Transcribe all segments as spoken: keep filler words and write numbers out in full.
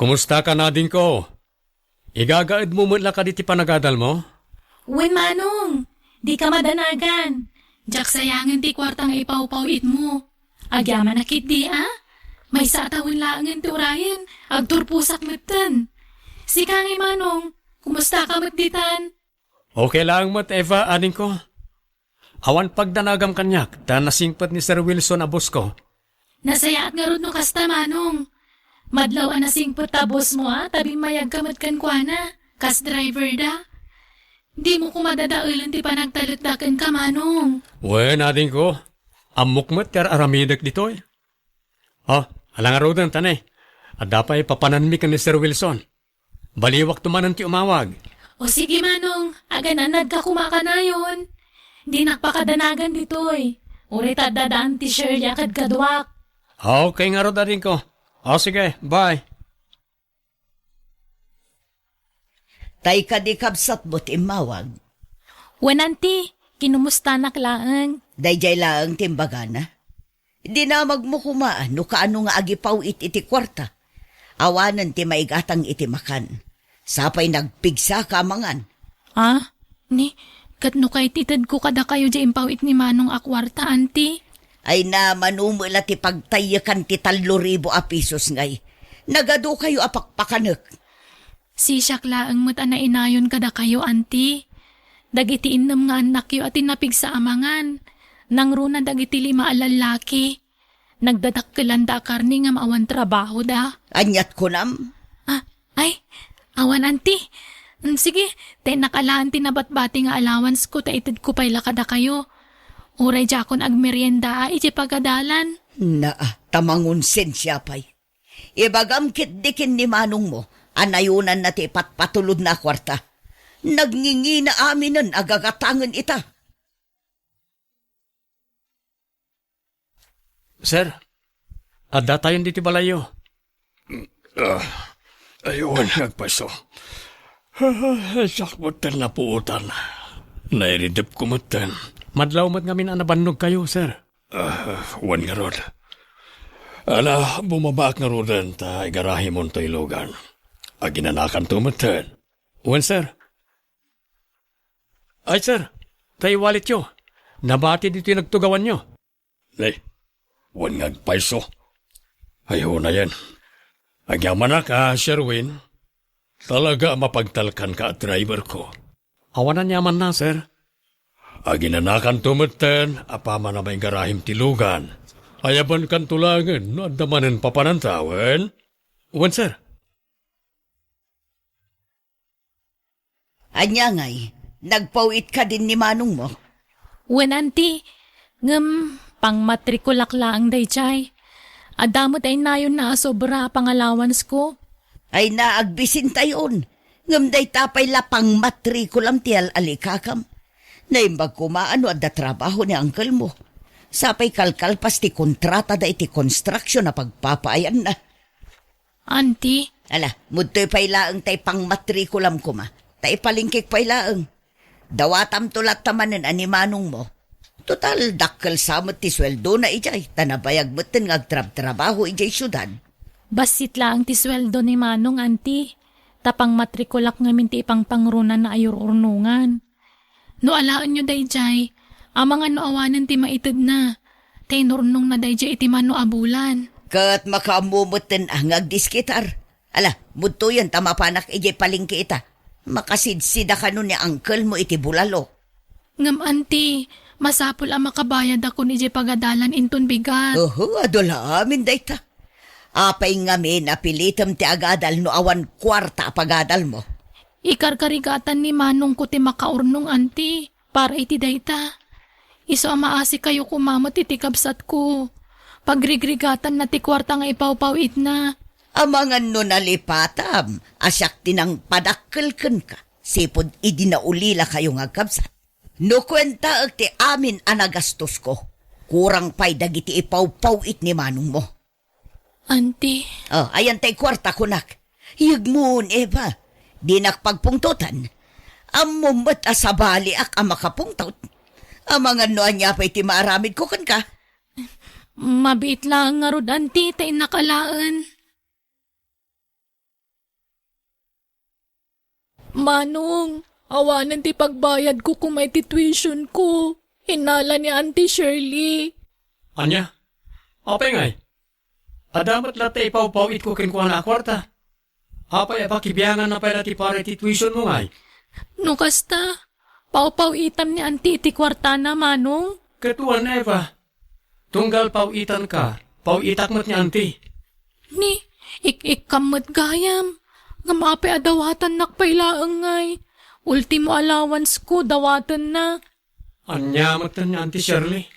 Kumusta ka, nadingko? Igagaedmo met la kadi ti panagadalmo? Wen, Manong. Dika madanagan. Diak sayangen ti kuarta nga ipawpaw-itmo. Agyamanak ketdi, a? Maysa a tawen laengen ti urayen, agturposak metten. Sika ngay, Manong, kumusta ka met ditan? Okay laeng met, Eva, adingko. Awan pagdanagam kaniak, ta nasingpet ni Sir Wilson a bossko. Nasayaat ngarud no kasta, Manong. Madlaw a nasingpet ta bossmo a, ta bimmayagka met kenkuana, kas driver da. Dimo koma dadaelen ti panagtalekda kenka, Manong. Wen, adingko. Ammok met ti ar-aramidek ditoy. O, ala ngaruden, ta ne, adda pay papananmi ken ni Sir Wilson. Baliwakto manen ti umawag. O sige, Manong, agananagka koma kanayon. Dinak pakadanagan ditoy. Uray ta adda daan ti Shirley a kad kaduak. Okay ngarud, adingko. O sige, bye. Tay kadi kabsatmo ti immawag? Wen, anti, kinumustanak laeng. Daydiay laeng ti imbagana. Dinamagmo koma no kaano nga agipaw-it iti kuarta. Awanen ti maigatang iti makan. Sapay nagpigsaka a mangan. Ah, ni, ket no kay ti tedko kadakayo diay impaw-it ni Manong a kuarta, anti? Ay na, mano met la ti pagtayyekan ti tallo ribu a pesos ngay. Nagadukayo a pakpakanek. Sisiak laeng met a nainayon kadakayo, anti. Dagiti innem nga annakyo a ti napigsa a mangan. Nangruna dagiti lima a lallaki. Nagdadakkelanda a karne ngem awan trabahoda. Aniat kunam? Ah, ay, awan, anti. Mm, sige, ta innak alaen ti nabatbati nga allowancesko ta itedko pay la kadakayo. Uray diakon agmerienda a idiay pagadalan. Naa, ta mangonsensia pay. Ibagam ketdi ken ni manongmo a nayonanna ti ipatpatulodna a kuarta. Nagngingina aminen a gagatangen ita. Sir, addatayon ditoy balayyo. Ah, ay, wen nga agpayso. Ah, diak metten napuotan. Nairidepko metten. Madlaw met ngamin a nabannogkayo, sir. Ah, wen ngarud. Ala, bumabaak ngaruden ta igarahimonto ilugan. Aginanakanto metten. Wen, sir. Ay, sir, tay walletyo. Nabati ditoy nagtugawanyo. Nay, wen nga agpayso. Ay, unayen. Agyamanak a, Sherwin. Talaga a mapagtalkanka a driverko. Awan aniamanna, sir. Aginanakanto metten a paman a maigarahim ti lugan. Ayabankanto laengen no adda manen papananta, wen? Wen, sir. Ania ngay, nagpaw-it kadin ni manongmo? Wen, anti, ngem pangmatrikulak laeng daydiay. Adda met ay nayonna a sobra a pangalawansko. Ay na, agbisintayon. Ngem dayta pay la pangmatrikulam ti al-alikakam. Naimbag koma no adda trabaho ni angkelmo. Sapay kalkalpas ti kontratada iti construction a pagpapaayanna. Anti? Ala, mudtoy pay laeng tay pangmatrikulam koma, ta ipalingkik pay laeng. Dawatamto latta manen a ni manongmo. Total, dakkel sa met ti sueldona idiay, ta nabayag metten nga agtrabtrabaho idiay siudad. Bassit laeng ti sueldo ni manong, anti, ta pangmatrikulak ngamin ti ipangpangrunana a yururnongan. No alaenyo daydiay, amangan no awanen ti maitedna, ta inurnongna daydiay iti mano a bulan. Ket makaammo metten a nga agdiskitar. Ala, mudtoyen ta mapanak idiay palengke ita. Makasidsida kano ni angkelmo iti bulalo. Ngem, anti, masapul a makabayadakon idiay pagadalan inton bigat. Oho, adu la amin dayta. Apay ngamin a pilitem ti agadal no awan kuarta a pagadalmo? Ikarkarigatan ni manongko ti makaurnong, anti, para iti dayta. Isu a maasikayo koma met iti kabsatko. Pagrigrigatanna ti kuarta nga ipawpaw-itna. Amangan no nalipatam a siak ti nangpadakkel kenka, sipud idi naulilakayo nga agkabsat. No kuentaek ti amin a nagastosko, kurang pay dagiti ipawpaw-it ni manongmo. Anti. Oh, ayan tay kuarta, kunak. Yegmon, Eva. Dinak pagpungtotan. Ammom met a sabaliak a makapungtot. Amangan no ania pay ti maaramidko kenka. Mabiit laeng ngarud, anti, ta innak alaen. Manong, awanen ti pagbayadko koma iti tuition ko. Innala ni Auntie Shirley. Ania? Apay ngay? Adda met latta ipawpaw-itko kenkuana a kuarta. Apay a pakibianganna pay la ti para iti tuition mo ngay? No kasta, pawpaw-itam ni Auntie iti kuartana, Manong. Ket wen, Eva. Tunggal paw-itanka, paw-itak met ni Auntie. Ni, ik-ikkam met gayam. Ngem apay a dawatannak pay laeng ngay? Ultimo allowance ko, dawatenna. Ania met ni Auntie Shirley?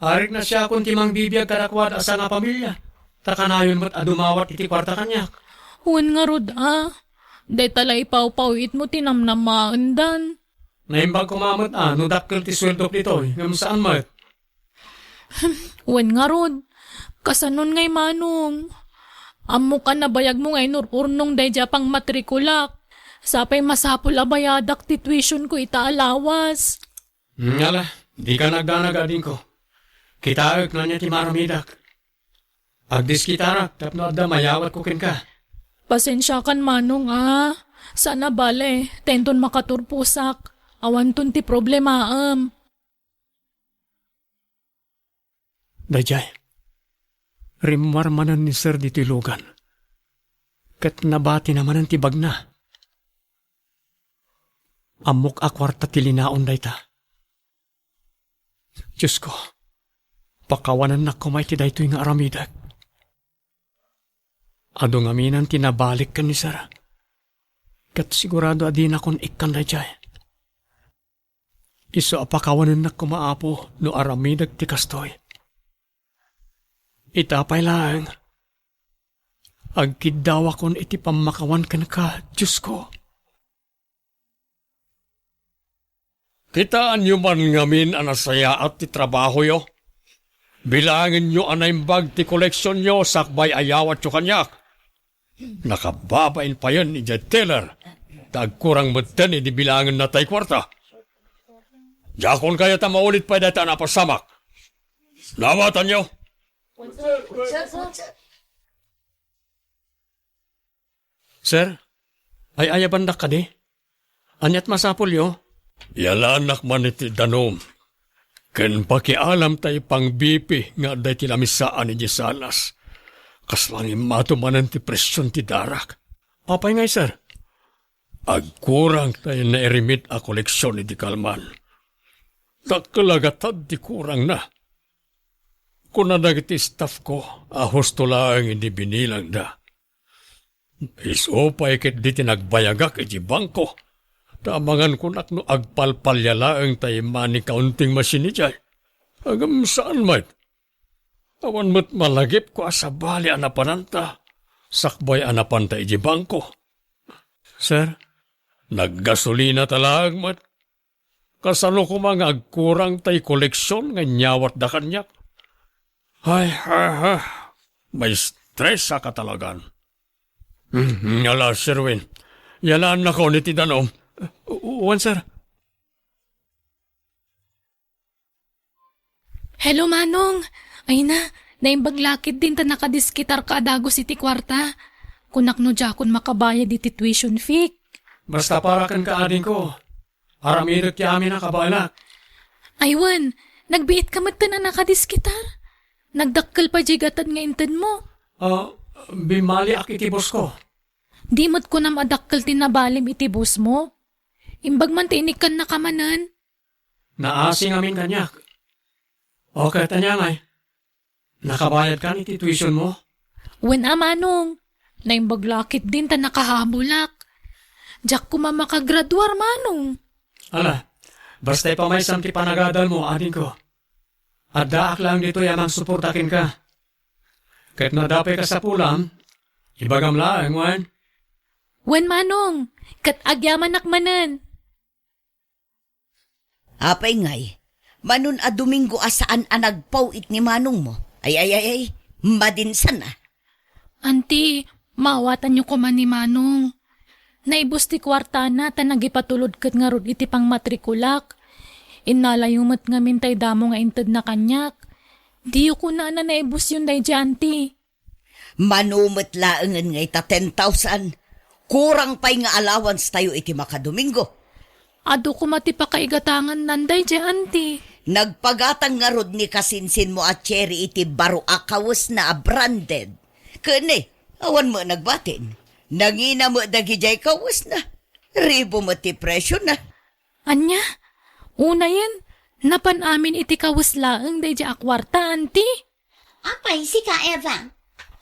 Arik na siakon ti mangbibiag kadakuada a sangapamilia, ta kanayon met a dumawat iti kuarta kaniak. Wen ngarud a, dayta la ipawpaw-itmo ti namnamaendan. Naimbag koma met a no dakkel ti sueldok ditoy, ngem saan met. Wen ngarud, kasanon ngay Manong? Ammok a nabayagmo nga inur-urnong daydiay a pangmatrikulak. Sapay masapul a bayadak ti tuition ko ita a lawas. Ngala, dika nagdanag, adingko. Kitaek no ania ti maaramidak. Agdiskitarak tapno adda mayawatko kenka. Pasensiakan Manong a. Saan a bale, ta inton makaturposak, awanton ti problemaem. Daydiay, rimmuar manen ni Sir ditoy lugan. Ket nabatina manen ti bagna. Ammok a kuarta ti linaon dayta. Diosko, pakawanennak koma iti daytoy nga aramidek. Adu ngamin ti nabalik ken ni Sir. Ket sigurado a dinakon ikkan daydiay. Isu a pakawanennak koma, Apo, no aramidek ti kastoy. Ita pay laeng, agkiddawakon iti pammakawan kenka, Diosko. Kitaenyo man ngamin a nasayaat ti trabahoyo. Bilangenyo a naimbag ti koleksionyo sakbay a yawatyo kaniak. Nakababain payen idiay teller, ta agkurang metten idi bilangenna tay kuarta. Diakon kayat a maulit pay dayta a napasamak. Dawatanyo. Sir, ay-ayabandak kadi? Aniat masapulyo? Yalanak man iti danum. Ken pakialam tay pangbipi nga adda iti lamisaan idiay salas. Kasla nga immato manen ti presion ti darak. Apay ngay, sir? Agkurang tay nairimit a koleksion iti kalman. Dakkel a gatad ti kurangna. Kuna dagiti staff ko a husto laeng idi binilangda. Isu pay ketdi ti nagbayagak iti bangko, ta amangan kunak no agpalpalia laeng tay money counting machine idiay. Ngem saan met. Awan met malagipko a sabali a napananta, sakbay a napanta iti bangko. Sir? Naggasolina ta laeng met. Kasano koma nga agkurang tay koleksion nga inyawatda kaniak? Ay, ha, ha. Maestresak a talagan. Hmm, ala, Sir Win. Yalaannakon iti danum. U-, wen, sir. Hello, Manong. Ay na, naimbag la ketdin ta nakadiskitarka a dagus iti kuarta. Kunak no diakon makabayad iti tuition fee. Basta para kenka, adingko. Aramidek ti amin a kabaelak. Ay wen, nagbiitka metten a nakadiskitar. Nagdakkel pay diay gatad nga intedmo. Ah, bimmaliak iti boss ko. Di met kunam a dakkel ti nabalim iti boss mo. Imbag man ti inikkannaka manen. Naasi ngamin kaniak. O, ket ania ngay? Nakabayadkan iti tuition mo? Wen a, Manong. Naimbag la ketdin ta nakahabulak. Diak koma makagraduar, Manong. Ala, basta ipamaysam ti panagadalmo, adingko. Addaak laeng ditoy a mangsuporta kenka. Ket no adda pay kasapulam, ibagam laeng, wen? Wen, Manong. Ket agyamanak manen. Apay ngay, manon a Domingo a saan a nagpaw-it ni manongmo? Ay, ay, ay, ay, madinsan a. Anti, maawatanyo koma ni Manong. Naibus ti kuartana ta nagipatulod ket ngarud iti pangmatrikulak. Innalayo met ngamin tay damo nga intedna kaniak. Diyo kunana naibusyon daydiay, anti. Mano met laengen nga ita ten thousand? Kurang pay nga allowance tayo iti makadomingo. Adu koma ti pakaigatangannan daydiay, Auntie. Nagpagatang ngarud ni kasinsinmo a Cherry iti baro a kawesna a branded. Ken ni, awan met nagbatin. Nangina met dagidiay kawesna. Ribo met ti presiona. Ania? Unayen, napan amin iti kawes laeng daydiay a kuarta, Auntie? Apay, sika, Eva?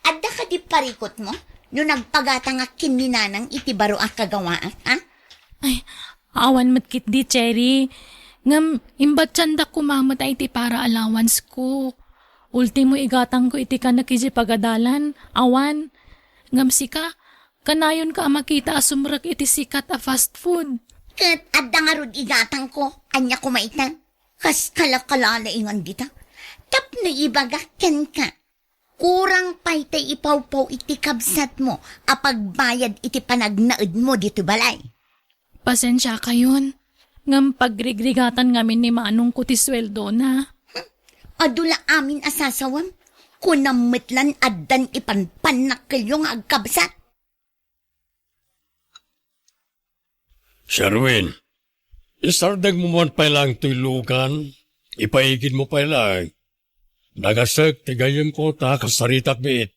Adda kadi parikutmo no nagpagatangak ken ni Nanang iti baro a kagawaak, ha? Ay, awan met ketdi, Cherry. Ngem, imbatsandak koma met iti para allowance ko. Ultimo, igatangko iti kanak iti pagadalan, awan. Ngem sika, kanayonka a makita a sumrek iti sikat a fast food. Ket adda ngarud igatangko, ania koma ita? Kas kalakalaingan dita. Tapno ibagak kenka, kurang pay tay ipawpaw iti kabsatmo a pagbayad iti panagnaedmo ditoy balay. Pasensiakayon, ngem pagrigrigatan ngamin ni manongko ti sueldona. Adu la amin a sasawem, kunam met lan addan ipanpannakkelyo nga agkabsat. Sherwin, isardengmo man pay laeng toy lugan, ipaigidmo pay laeng. Nagasek ti gayyemko ta kasaritak biit.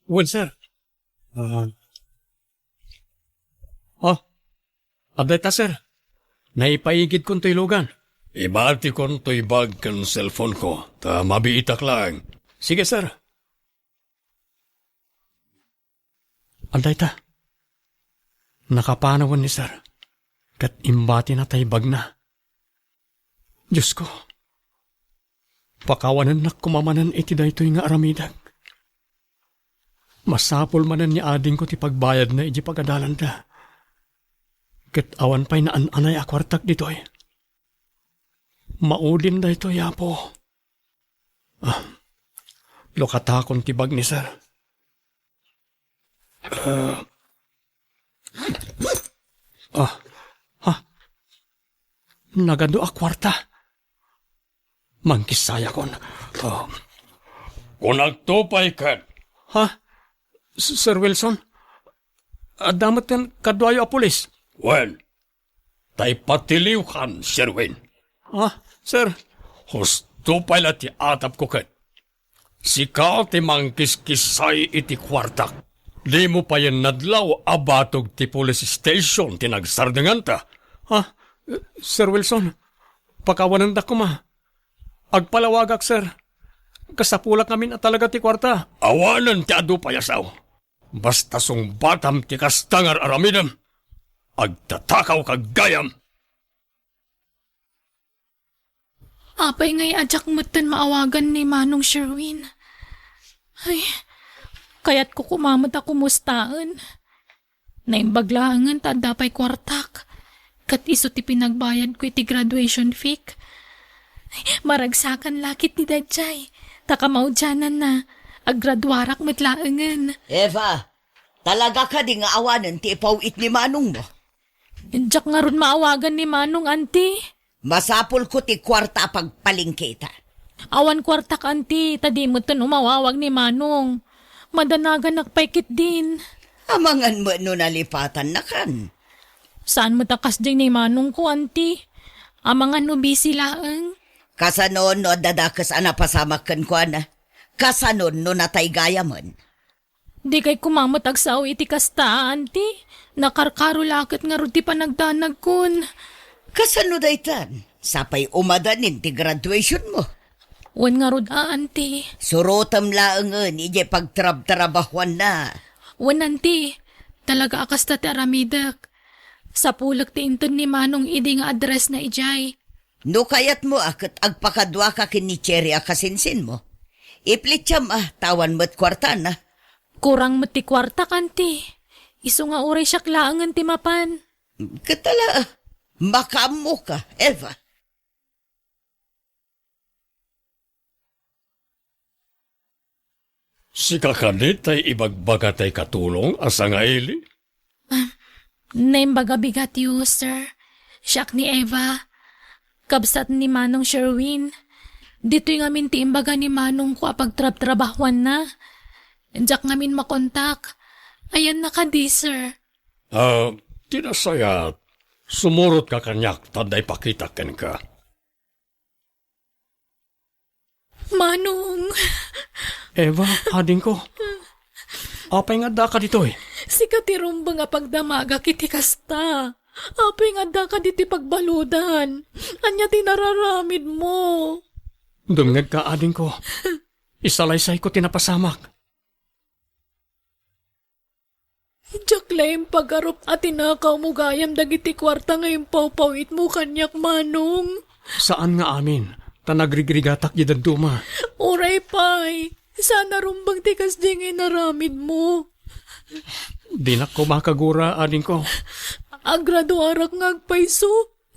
Wen, sir. Ah. Ah, adda ita, sir. Naipaigidkon toy lugan. Ibatikon toy bag ken cellphone ko, ta mabiitak laeng. Sige, sir. Adda ita. Nakapanawen ni sir, ket imbatina tay bagna. Diosko, pakawanennak koma manen iti daytoy nga aramidek. Masapul manen ni adingko ti pagbayadna iti pagadalanda. Ket awan pay naan-anay a kuartak ditoy. Maudin daytoy, Apo. Ah, lukatakon ti bag ni sir. Ah. Ah. Ha? Nagadu a kuarta. Mangkissayakon. Ah. Kunagto pay ket. Ha? S-, Sir Wilson? Adda met ken kaduayo a pulis? Wen, tay patiliwkan, Sherwin. Ah, sir. Husto pay la ti atapko ket. Sika ti mangkiskisay iti kuartak. Dimo payen nadlaw a batog ti police station ti nagsardenganta. Ah, Sir Wilson, pakawanendak koma. Agpalawagak, sir. Kasapulak ngamin a talaga ti kuarta. Awanen ti adu pay a sao. Basta sungbatam ti kasta nga ar-aramidem, agtatakaw ka gayam. Apay ngay a diak metten maawagan ni Manong Sherwin? Ay, kayatko koma met a kumustaen. Naimbag laengen ta adda pay kuartak, ket isu ti pinagbayadko iti graduation fee. Ay, maragsakan la ketdi daydiay, ta kamaudiananna, aggraduarak met laengen. Eva, talaga kadi nga awanen ti ipaw-it ni manongmo? Diak ngarud maawagan ni Manong, Auntie. Masapulko ti kuarta a pagpalengketa. Awan kuartak, Auntie, ta di metten umawawag ni Manong. Madanaganak pay ketdin. Amangan met no nalipatannakan. Saan met a kasdiay ni manongko, Auntie? Amangan no busy laeng? Kasano no adda dakes a napasamak kenkuana? Kasano no natay gayamen? Dikay koma met agsao iti kasta, Auntie. Nakarkaro la ket ngarud ti panagdanagkon. Kasano daytan? Sapay umadanin ti graduationmo. Wen ngarud a, Auntie. Surotem laengen idiay pagtrabtrabahuanna. Wen, Auntie. Talaga a kasta ti aramidek. Sapulek ti inted ni Manong idi nga addressna idiay. No kayatmo a ket agpakaduaka ken ni Cherry a kasinsinmo, iplittiam a ta awan met kuartana. Kurang met ti kuartak, Auntie. Isu nga uray siak laengen ti mapan. Ket ala, makaammoka, Eva. Sika kadi tay ibagbaga tay katulong a sangaili? Ah, naimbag a bigatyo, sir. Siak ni Eva. Kabsat ni Manong Sherwin. Ditoy ngamin ti imbaga ni manongko a pagtrabtrabahuanna. Diak ngamin makontak. Ayanna kadi, sir? Ah, ti nasayaat, sumurotka kaniak ta adda ipakitak kenka. Manong! Eva, adingko. Apay nga addaka ditoy? Sika ti rumbeng a pagdamagak iti kasta. Apay nga addaka ditoy pagbaludan? Ania ti nararamidmo? Dumngegka, adingko. Isalaysayko ti napasamak. Diak la impagarup a tinakawmo gayam dagiti kuarta nga impawpawitmo kaniak, Manong. Saan nga amin, ta nagrigrigatak di dadduma. Uray pay, saan a rumbeng ti kasdiay nga inaramidmo. Dinak koma kagura, adingko. Agraduarak nga agpayso,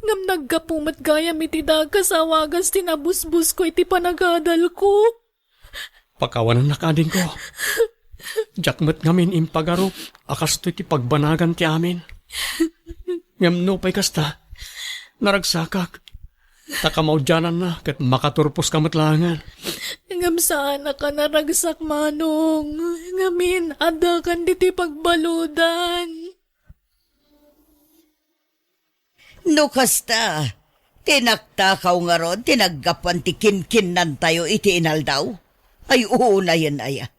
ngem naggapu met gayam iti dakes a wagas ti nabusbosko iti panagadalko. Pakawanennak, adingko. Diak met ngamin impagarup a kastoy ti pagbanagan ti amin. Ngem nupay kasta, naragsakak. Ta kamaudiananna ket makaturposka met laengen. Ngem saanak a naragsak, Manong. Ngamin, addakan ditoy pagbaludan. No kasta, ti naktakaw ngarud ti naggapuan ti kinkinnantayo iti inaldaw? Ay, unayen aya.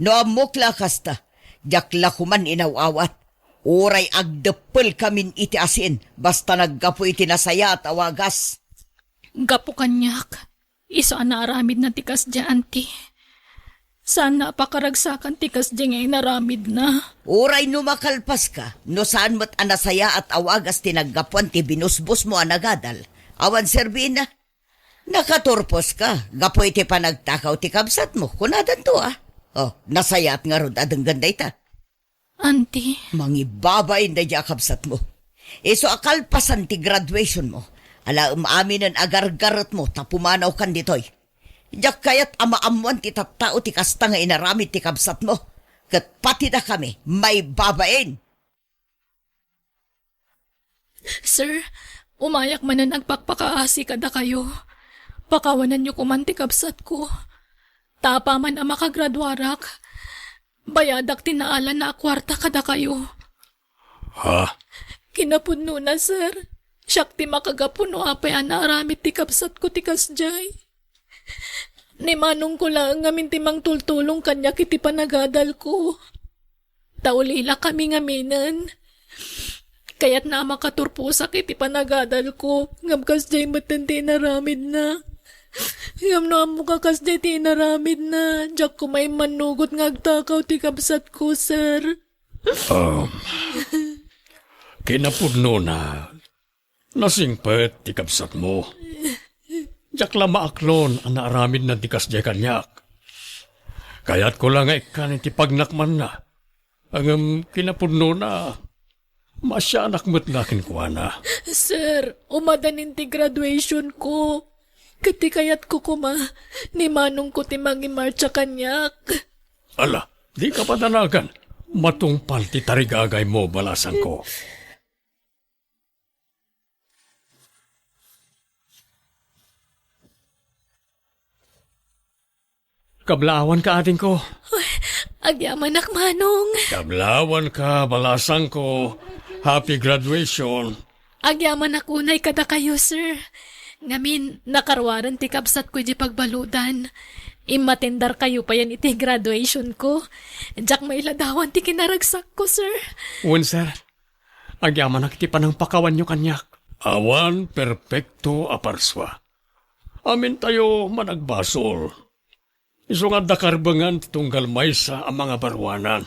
No ammok la kasta, diak la koman inaw-awat. Uray agdeppelkamin iti asin, basta naggapu iti nasayaat a wagas. Gapu kaniak, isu a naaramidna ti kasdiay, anti. Saanna a pakaragsakan ti kasdiay nga inaramidna. Uray no makalpaska, no saan met a nasayaat a wagas ti naggapuan ti binusbosmo a nagadal, awan serbienna. Nakaturposka gapu iti panagtakaw ti kabsatmo, kunadanto a. Oh, nasayaat ngarud a denggen dayta. Anti. Mangibabain daydiay a kabsatmo. Isu a kalpasan ti graduationmo, alaem aminen a gargaretmo ta pumanawkan ditoy. Diak kayat a maammoan ti tattao ti kasta nga inaramid ti kabsatmo. Ket patidakami, maibabain. Sir, umayak manen agpakpakaasi kadakayo. Pakawanenyo koman ti kabsatko. Ta apaman a makagraduarak, bayadak ti naalanna a kuarta kadakayo. Ha? Kinapudnona, sir. Siak ti makagapu no apay a naaramid ti kabsatko ti kasdiay. Ni manongko laeng ngamin ti mangtultulong kaniak iti panagadalko. Ta ulilakami ngaminen. Kayatna a makaturposak iti panagadalko, ngem kasdiay metten ti inaramidna. Ngem no ammok a kasdiay ti inaramidna, diak koma immannugot nga agtakaw ti kabsatko, sir. Um, kinapudnona, nasingpet ti kabsatmo. Diak la maaklon a naaramidna ti kasdiay kaniak. Kayatko la nga ikkan iti pagnakmanna. Ngem kinapudnona, maasianak met la kenkuana. Sir, umadanin ti graduation ko. Ket ti kayatko koma, ni manongko ti mangimartsa kaniak. Ala, dika padanagan. Matungpal ti tarigagaymo, balasangko. Kablaawanka, adingko. Ay, agyamanak, manong. Kablaawanka, balasangko. Happy graduation. Agyamanak unay kadakayo, sir. Ngamin, nakaruaren ti kabsatko idiay pagbaludan. Immatendarkayo payen iti graduation ko. Diak mailadawan ti kinaragsakko, sir. Wen, sir. Agyamanak iti panangpakawanyo kaniak. Awan perpekto a parsua. Amintayo managbasol. Isu nga adda karbengan ti tunggal maysa a mangabaruanan.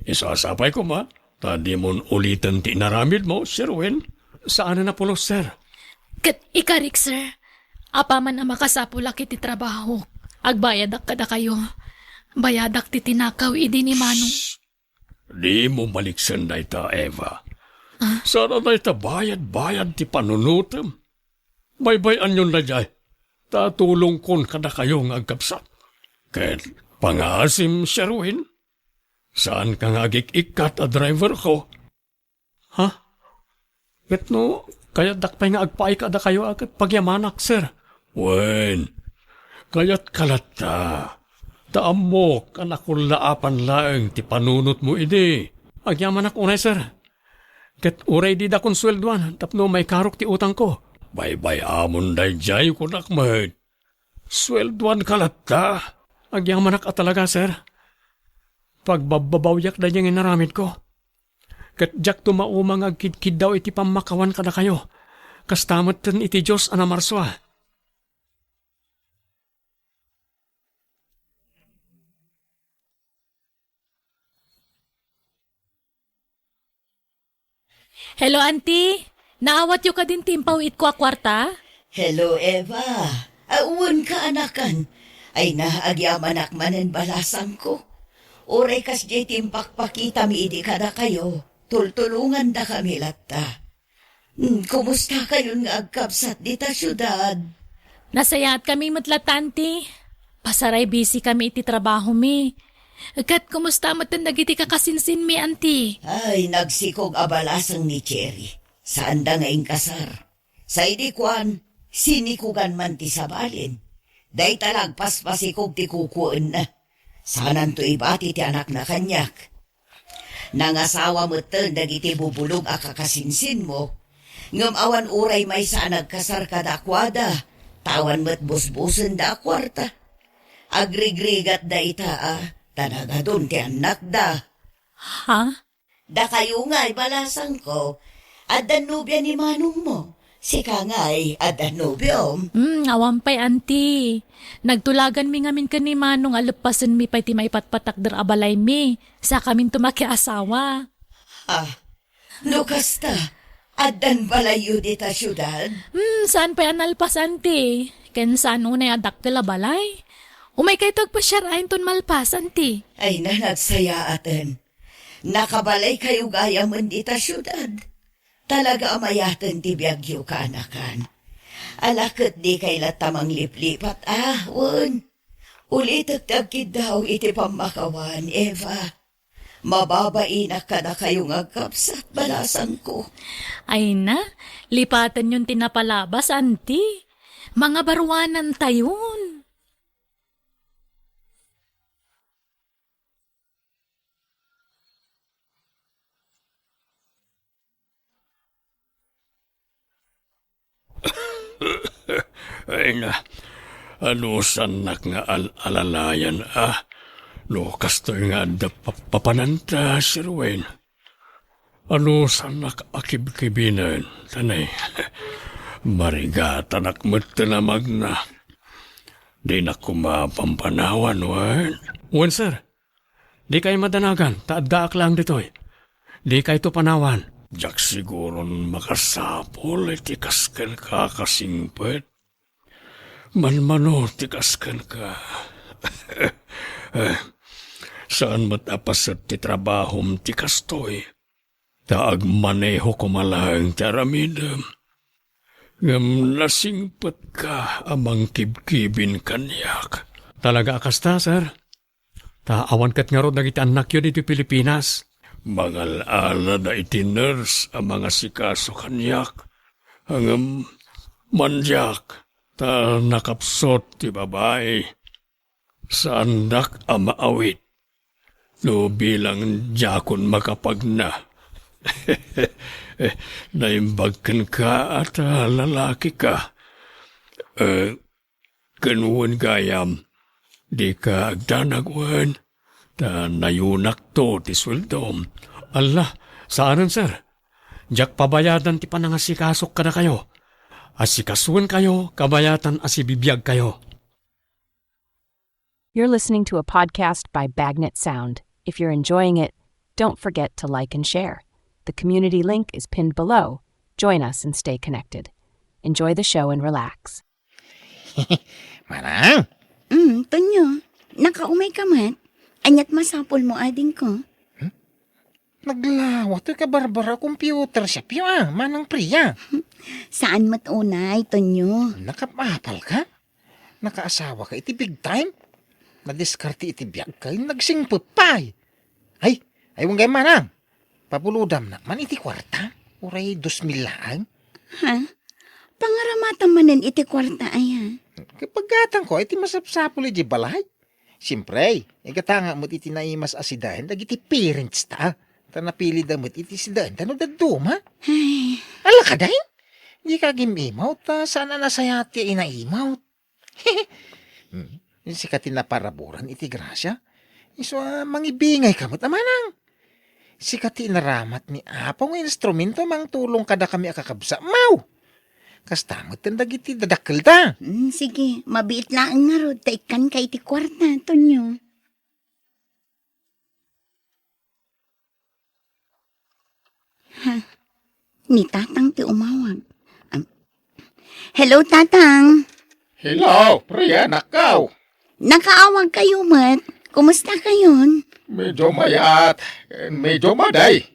Isu a sapay koma, ta dimon uliten ti inaramidmo, Sir Win. Saanen a pulos, sir. Ket ikarik, sir, apaman a makasapulak iti trabahok, agbayadak kadakayo. Bayadak ti tinakaw idi ni Manong. Dimo maliksen dayta, Eva. Ah? Saan a dayta bayad-bayad ti panunotem. Baybay-anyon daydiay, ta tulongkon kadakayo nga agkabsat. Ket pangaasim, Sherwin, saanka nga agik-ikkat a driverko. Ha? Ket no, kayatdak pay nga agpaay kadakayo a ket pagyamanak, sir. Wen, kayatka latta. Ta ammok a nakullaapan laeng ti panunotmo idi. Agyamanak unay, sir. Ket uray dida konsueldoan tapno maikarok ti utangko. Baybay-amon daydiay, kunak met. Sueldoanka latta? Agyamanak a talaga, sir. Pagbabbabawiak daydiay nga inaramidko. Ket diakto mauma nga agkidkiddaw iti pammakawan kadakayo. Kasta metten iti Dios a namarsua. Hello, Auntie. Naawatyo kadin ti impaw-itko a kuarta? Hello, Eva. Awan ka, anakan. Ay na, agyamanak manen balasangko. Uray kasdiay ti impakpakitami idi kadakayo, tultulongandakami latta. Hmm, kumusta kayon nga agkabsat dita siudad? Nasayaatkami met latta, Auntie. Pasaray busy kami iti trabahomi. Ket kumusta metten dagiti kakasinsinmi, Auntie? Ay, nagsikog a balasang ni Cherry. Saanda nga inkasar. Sa idi kuan, sinikogan man ti sabalin. Dayta la agpaspasikog ti kukuenna. Saananto ibati ti anakna kaniak. Nangasawa metten dagiti bubulog a kakasinsinmo, ngem awan uray maysa a nagkasar kadakuada, ta awan met busbusenda a kuarta. Agrigrigatda ita a, ta nagadun ti annakda. Ha? Dakayo ngay, balasangko, addan nobia ni manongmo. Sika ngay, addan nobiom. Hmm, awan pay, Auntie. Nagtulaganmi ngamin ken ni Manong a leppasenmi pay ti maipatpatakder a balaymi. Sakaminto makiasawa. Ah, no kasta, addan balayyo dita siudad? Hmm, saan pay a nalpas, Auntie? Ken saan unay a dakkel a balay? Umaykayto agpasiar inton malpas, Auntie. Ay na, nagsayaaten. Nakabalaykayo gayamen dita siudad. Talaga a mayaten ti biagyo, kaanakan. Ala ket dikay latta mangliplipat, a, wen. Ulitek ti agkiddaw iti pammakawan, Eva. Mababainak kadakayo nga agkabsat, balasangko. Ay na, lipatenyon ti napalabas, Auntie. Mangabaruanantayon. Ay na, anusannak nga al-, alalayan, a? No kastoy nga adda pa-, papananta, Sir Wayne. Anusannak a kibkibinen, tanay. Marigatanak metten a magna. Dinak koma pampanawan, wen? Wen, sir. Dikay madanagan, ta addaak laeng ditoy. Dikayto panawan. Diak siguron makasapul iti kas kenka a kasingpet. Manmano ti kas kenka. Eh, saan met a paset ti trabahom ti kastoy. Ta agmaneho koma laeng ti aramidem. Ngem nasingpetka a mangkibkibin kaniak. Talaga a kasta, sir. Ta awan ket ngarud dagiti annakyo ditoy Pilipinas. Mangal-alada iti nurse a mangasikaso kaniak. Ngem mandiak, ta nakapsut ti babai. Saandak a maawit no bilang diakon makapagna. Naimbag kenka a ta lalakika. Eh, ken wen gayam, dika agdanag wen, ta nayonakto ti sueldom. Alla, saanen, sir. Diak pabayadan ti panangasikasok kadakayo. Asikasuenkayo kabayatan a sibibiagkayo. You're listening to a podcast by Bagnet Sound. If you're enjoying it, don't forget to like and share. The community link is pinned below. Join us and stay connected. Enjoy the show and relax. Manang? Mm, Tonyo, nakaumay ka met? Aniat masapulmo, adingko? Naglawa toy kabarbara computer shop yo, a, Manang Priya. Saan met unay, Tonyo? Nakapapal ka? Nakaasawaka iti big time? Nadiskarte iti biagka, nagsingpet pay. Ay, ay, wen gayam, Manang. Pabulodamnak man iti kuarta. Uray dos mil laeng. Ha? Pangaramatam manen iti kuarta, aya? Paggatangko iti masapsapul iti balay. Siempre, igatangak met iti naimas a sidaen dagiti parents ta. Ta napilida met iti sidaen ta no dadduma. Ay. Ala ka, day? Dika agim-imawt, ta saan a nasayaat ti inaimawt. Hmm. Sika ti naparaburan iti grasia. Isu a mangibingay ka met a manang. Sika ti inaramat ni Apo nga instrumento a mangtulong kadakami a kakabsat. Maw! Kasta met ten dagiti dadakkelta. Mm, sige, mabiit laeng ngarud ta ikkanka iti kuarta, Tonyo. Ha? Ni Tatang ti umawag. Am, hello, Tatang. Hello, Priya, anakko. Nakaawag kayo met. Kumusta kayon? Medyo mayat. Medyo maday.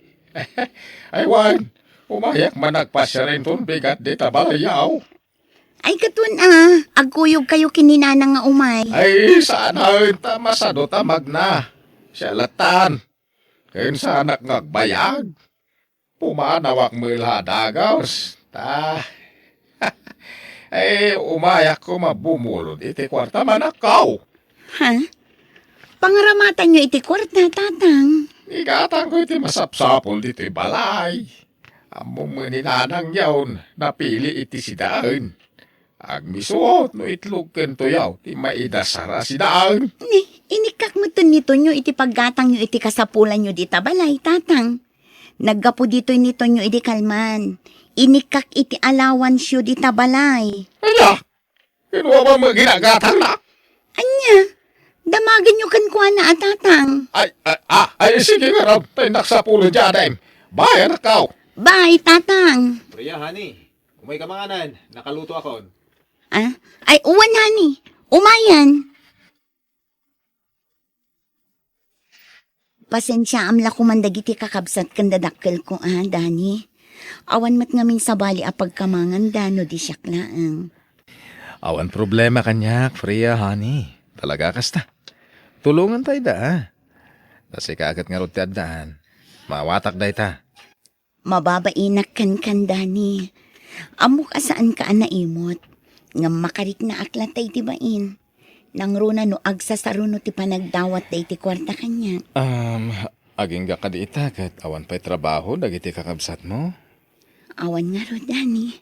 Aywan, umayak man agpasiar inton bigat dita balay yaw. Ay, katon a, agkuyog kayo ken ni Nanang nga umay. Ay, saan a enta masado ta magna. Siya latan. Ken saanak nga agbayag. Pumanawak met la a dagus. Ta. Ay, umayak koma bumulod iti kuarta, manakkaw. Ha? Pangaramatanyo iti kuarta, Tatang? Igatangko iti masapsapul ditoy balay. Ammom met ni Nanang yaw, napili iti sidaen. Agmisuot no itlog ken tuyaw ti maidasar a sidaen. Ni, inikkak met ni Tonyo iti paggatangyo iti kasapulanyo dita balay, Tatang. Naggapu ditoy ni Tonyo idi kalman. Inikkak iti allowanceyo dita balay. Ania? Kinua met ginagatangna? Ania? Damagenyo kenkuana a Tatang. Ay, ay, ah, ay, sige ngarud, ta innak sapul diay adaem. Bye, anakko. Bye, Tatang. Priya, honey, umay ka manganan. Nakaluto akon. Ah? Ay, uwan, honey. Umayan. Pasensiaam la koman dagiti kakabsat ken dadakkelko a, Dani. Awan met ngamin sabali a pagkamanganda no di siak laeng. Awan problema kaniak, Priya, honey. Talaga kasta. Tulonganta ida, a. Ta sika ket ngarud ti addaan. Maawatak dayta. Mababainak kenka, Dani. Ammok a saanka a naimot. Ngem makariknaak latta iti bain. Nangruna no agsasaruno ti panagdawat daytoy kuarta kaniak. Um, agingga kadi ita ket awan pay trabaho dagiti kakabsatmo? Awan ngarud, Dani.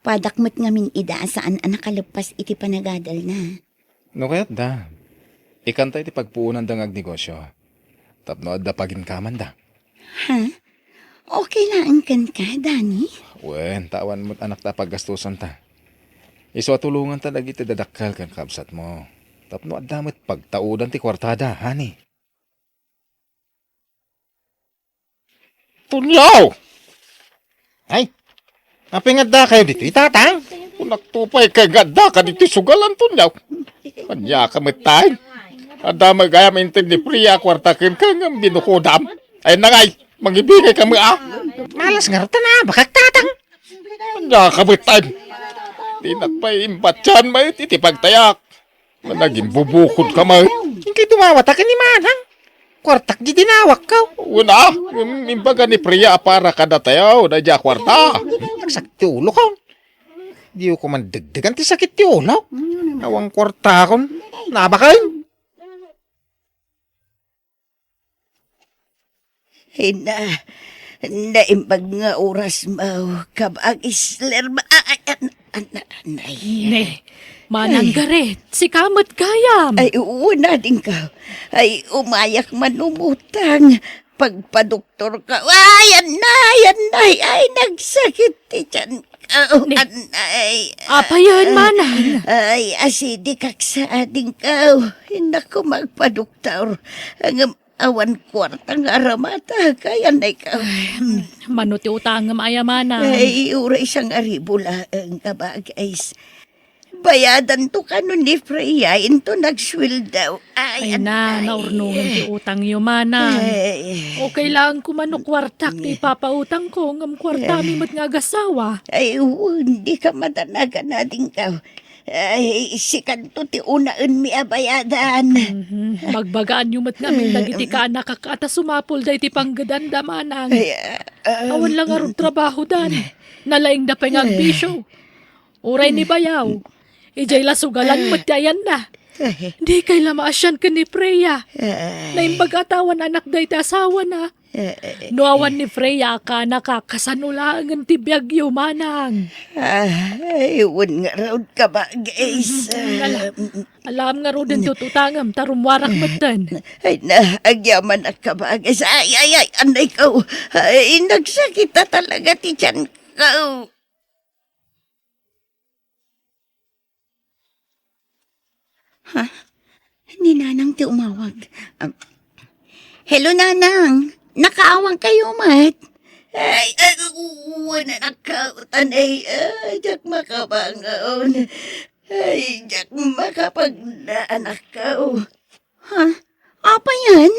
Padak met ngamin ida a saan a nakaleppas iti panagadalna. No kayatda, ikanta iti pagpuonanda nga agnegosio tapno adda paginkamanda. Ha? Okay laeng kenka, Dani? Wen, ta awan met anakta a paggastusanta. Isu a tulonganta dagiti dadakkel ken kakabsatmo tapno adda met pagtaudan ti kuartada, honey. Tonyo! Ay, apay nga addakayo ditoy, Tatang? Kunakto pay ket nga addaka ditoy sugalan, Tonyo. Aniaka met tay? Adda met gayam inted ni Priya a kuarta kenka ngem binukodam. Ay, nangay, mangibingayka met a. Malas ngarud ta naabakak, Tatang. Aniaka met tay? Dinak pay imbatian met iti pagtayak. Nagimbubukodka met. Inkay dumawata ken ni Manang. Kuartak di dinawakko. Wen a, ngem imbaga ni Priya a para kadatayo, daydiay a kuarta. Nagsakit ti ulokon. Diyo koma degdegan ti sakit ti ulok. Awan kuartakon. Nabaken. Ina, naimbag nga oras mo, kabagis, Lerma. Ay, ay, an-, an-, anay. Ne, Manang Garet, sika met gayam. Ay, wen a, adingko. Ay, umayak man umutang. Pagpadoktorko. Ay, anay, anay. Ay, nagsakit ti tiyan. Oh, ne, anay. Apayen, Manang? Ay, asidikak sa adingko. Innak ko magpadoktor. Ngem awan kuarta nga aramata, kayan na ikaw. Ay, hmm, mano ti utangem aya, Manang? Ay, uray sangaribu laeng nga bagay. Bayadanto kano ni Freya, into nagsueldo. Ay, ay na, anay. Naurnongen ti utangyo, Manang. Ay. Okay lang koma no kuartak ti ipapautangko, ngem kuartami met nga agasawa. Ay, wen, dika madanagan, adingko. Ay, sikanto ti unaenmi a bayadan. Mhm. Magbagaanyo met ngamin dagiti kaanakak a ta sumapul daytoy panggedanda, Manang. Ay, ah, awan la ngarud trabahodan. Nalaingda pay nga agbisio. Uray ni bayaw. Idiay la sugalan met ti ayanna. Dikay la maasian ken ni Freya. Naimbag a tawan anak daytoy asawana. Eh, eh, No awan eh. ni Freya a kanak, kasano laengen ti biagyo, manang? Ay, wen ngarud, kabagis. Mm, ala, alam ngaruden ti utangem, ta rummuarak metten. Ay, na, agyamanak, kabagis. Ay, ay, ay, anay ko. Ay, nagsakit na talaga ti tiyan ko. Ha? Ni Nanang ti umawag. Um, "Hello, Nanang. Nakaawag kayo met?" Ay, ay, wen, anakko, tanay, ay, diak makabangon. Ay, diak makapagna, anakko. Ha? Apay yan?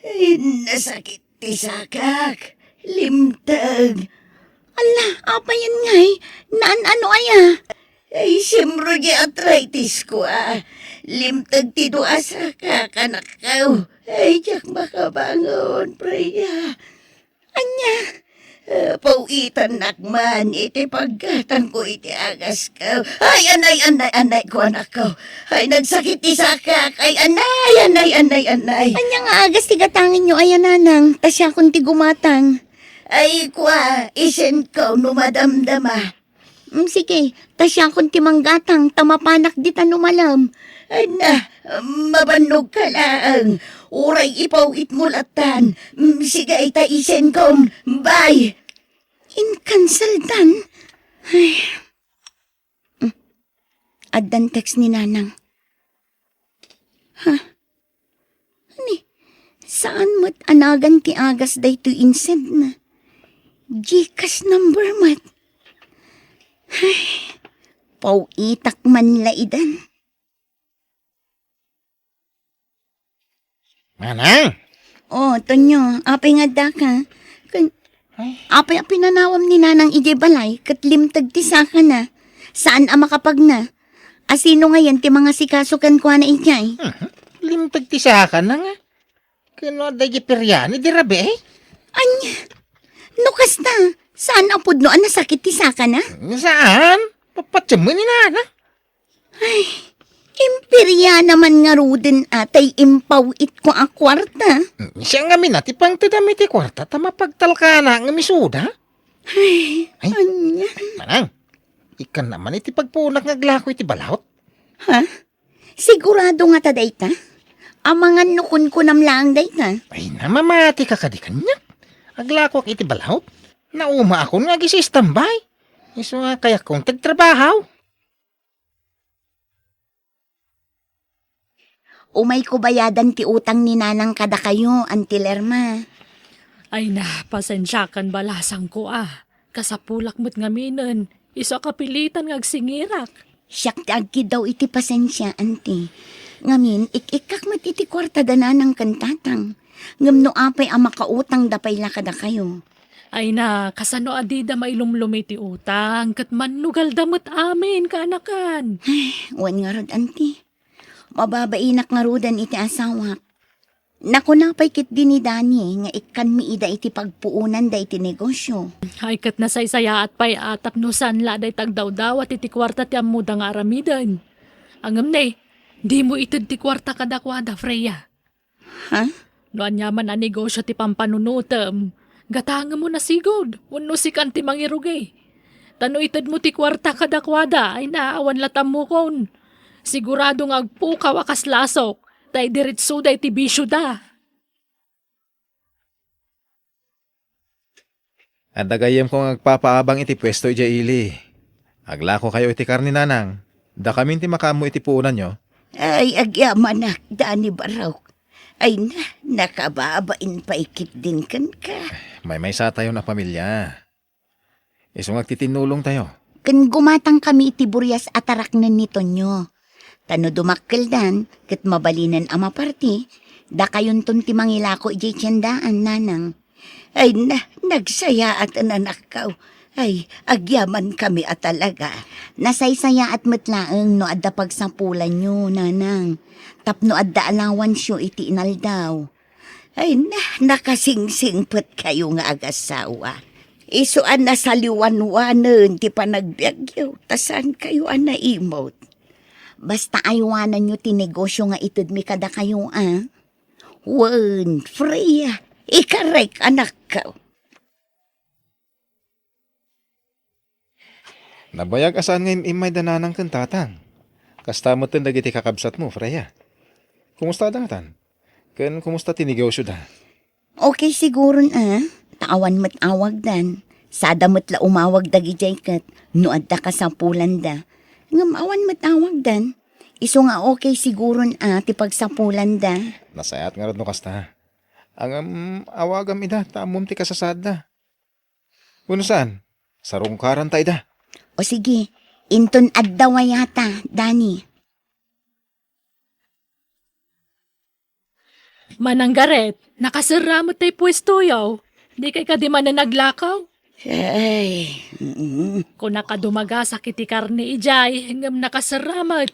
Ay, nasakit ti sakak. Limteg. Ala, apay yan ngay? Naan-ano aya? Ay, simro di arthritis ko, ah. Limteg ti dua sakak, anakko. Ay, diak makabangon, Freya. Ania? Eh, pawitannak man iti paggatangko iti agasko. Ay, anay, anay, anay, ko, anakko. Ay, nagsakit ti sakak. Ay, anay, anay, anay, anay. Ania nga agas ti gatangenyo aya, Nanang? Ta siakon ti gumatang. Ay, kua, isenko no madamdama. Mm, sige, ta siakon ti manggatang, ta mapanak dita no malem. Ay na, mabannogka laeng. Uray ipawitmo lattan. Mm, sige, ta isenkom. Bye! Inkanseldan? Ay. Mm. Addan text ni Nanang. Ha? Ni, saan met a nagan ti agas daytoy insedna? GCash number met. Ay, pawitak man la idan. Manang! Oh, Tonyo, apay nga addaka? Kun, Ay. Apay a pinanawam ni Nanang idiay balay, ket limteg ti sakana. Saan a makapagna. Asino ngayen ti mangasikaso kenkuana idiay? Mhm. Limteg ti sakana nga. Ken no adda idiay periana, di rabii? Ania? No kasta, saan a pudno a nasakit ti sakana? Saan? Papatiem ni Nana. Ay, imperiana man ngaruden a tay impaw-itko a kuarta. Hmm, siya ngamin a ti pangtedam iti kuarta ta mapagtalkana ngem isuda. Ay, Ay, ania? Manang, ikkan naman iti pagpuonak nga aglako iti balaut. Ha? Sigurado ngata dayta? Amangan no kunkunam laeng dayta? Ay, namamatika kadi kaniak. Aglakoak iti balaut. Naumaakon nga agistambay. Isu nga kayakkon ti agtrabaho. Umayko bayadan ti utang ni Nanang kadakayo, Auntie Lerma. Ay na, pasensiakan balasangko a. Kasapulak met ngaminen, isu a kapilitan nga agsingirak. Siak ti agkiddaw iti pasensia, Auntie. Ngamin, ik-ikkak met iti kuarta da Nanang ken Tatang. Ngem no apay a makautangda pay la kadakayo? Ay na, kasano a dida mailumlumi ti utang, ket mannugalda met amin, kaanakan. Ay, wen ngarud, Auntie. Mababainak ngaruden iti asawak. Nakuna pay ketdi ni Dani nga ikkanmi ida iti pagpuonanda iti negosio. Ay, ket nasaysayaat pay a tapno saan la dayta agdawdawat iti kuarta ti ammoda nga aramiden. Ngem ne, dimo ited ti kuarta kadakuada, Freya. Ha? No aniaman a negosio ti pampanunotem, gatangem a sigud, wenno sikan ti mangirugi. Ta no itedmo ti kuarta kadakuada, ay na, awan la tammukon. Sigurado nga agpukaw a kas lasok, ta idiretsoda iti bisioda. Adda gayyemko nga agpapaabang iti puesto idiay ili. Aglakokayo iti karne, Nanang. Dakamin ti makaammo iti puonanyo. Ay, agyamanak, Dani Barok. Ay na, nakababain pay ketdin kenka. Maymaysatayon a pamilia. Isu nga agtitinnulongtayo. Ken gumatangkami iti burias a taraknen ni Tonyo. Ta no dumakkeldan, ket mabalinen a maparti, dakayonton ti mangilako idiay tiendaan, Nanang. Ay na, nagsayaat, anakko. Ay, agyamankami a talaga. Nasaysayaat met laeng no adda pagsapulanyo, Nanang. Tapno adda allowance-yo iti inaldaw. Ay na, nakasingsingpetkayo nga agasawa. Isu a nasaliwanwanen ti panagbiagyo, ta saankayo a naimut. Basta aywananyo ti negosio nga itedmi kadakayo, a? Wen, Freya, Ikarek, anakko. Nabayag a saan nga im-immay da nanang ken tatang. Kasta metten dagiti kakabsatmo, Freya. Kumusta datan? Ken kumusta ti negosioda? Okay siguron a, ta awan met awagdan. Sada met la umawag dagidiay ket no adda kasapulanda. Ngem awan met awagdan. Isu nga okay siguron a ti pagsapulanda. Nasayaat ngarud no kasta. Ngem, awagam ida ta ammom ti kasasaadda. Wenno saan, sarungkaranta ida. O sige, inton adda wayata, Dani. Manang Garret, nakaserra met tay puestoyo. Dikay kadi manen aglakaw? Ay, mm. Kunak a dumagasak iti karne idiay, ngem nakaserra met.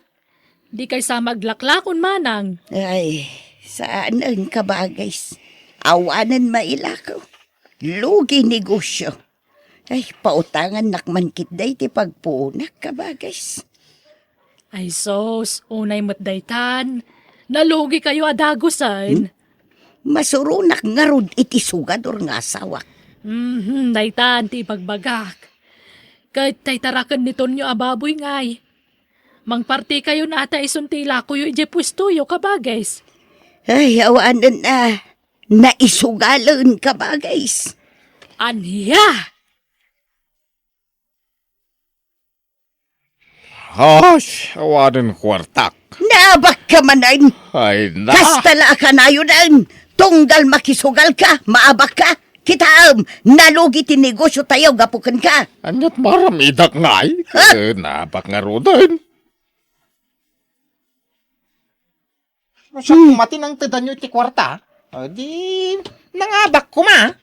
Dikay sa maglaklakon, manang. Ay, saanen, kabagays. Awanen mailakaw. Lugi negosio. Ay, pautangannak man ketdi ti pagpuonak, kabagays. Ay sus, unay met daytan. Nalugikayo a dagusen. Hmm? Masuronak ngarud iti sugador nga asawak. Mhm, daytan ti ibagbagak. Ket tay taraken ni Tonyo a baboy ngay. Mangpartikayon a ta isun ti ilakoyo idiay puestoyo, kabagays. Ay, awanen a. Naisugalen, kabagays. Ania? Hosh, awanen kuartak. Naabakka manen. Ay, na. Kasta la a kanayonen. Tunggal makisugalka, maabakka. Kitaem, nalugi ti negosiotayo gapu kenka. Aniat maramidak ngay? Ha? Eh, naabak ngaruden. No siak Hmm. koma ti nangtedanyo iti kuarta, o di nangabak koma.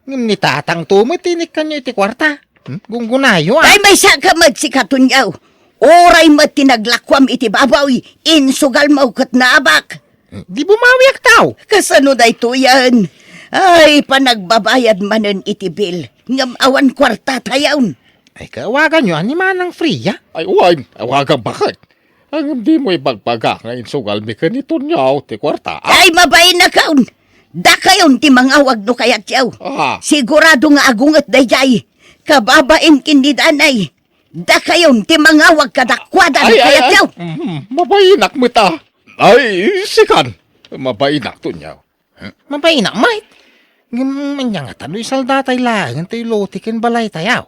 Ngem ni tatangto met ti inikkanyo iti kuarta. Hmm? Gunggunayo, a. Ay, maysaka met sika, Tonyo. Uray met ti naglakuam iti baboy, insugalmo ket naabak. Hmm, di bumawiak, taw. Kasano daytoyen? Ay, panagbabayad manen iti bill. Ngem awan kuartatayon. Ay, kaawaganyo a ni Manang Fria? Ay, wen, awagan baket. Ngem dimo ibagbaga nga insugalmi ken ni Tonyo ti kuarta, a? Ay, mabainakon! Dakayon ti mangawag no kayatyo. Ah. Sigurado nga agunget daydiay. Kababain ken ni Danay. Dakayon ti mangawag kadakuada no Ay, ay, ay. kayatyo. Mhm. Mabainak met, a. Ay, sikan. Mabainak, Tonyo. Mabainak met. Ngem ania ngata no isaldatay laeng ti lote ken balaytayo?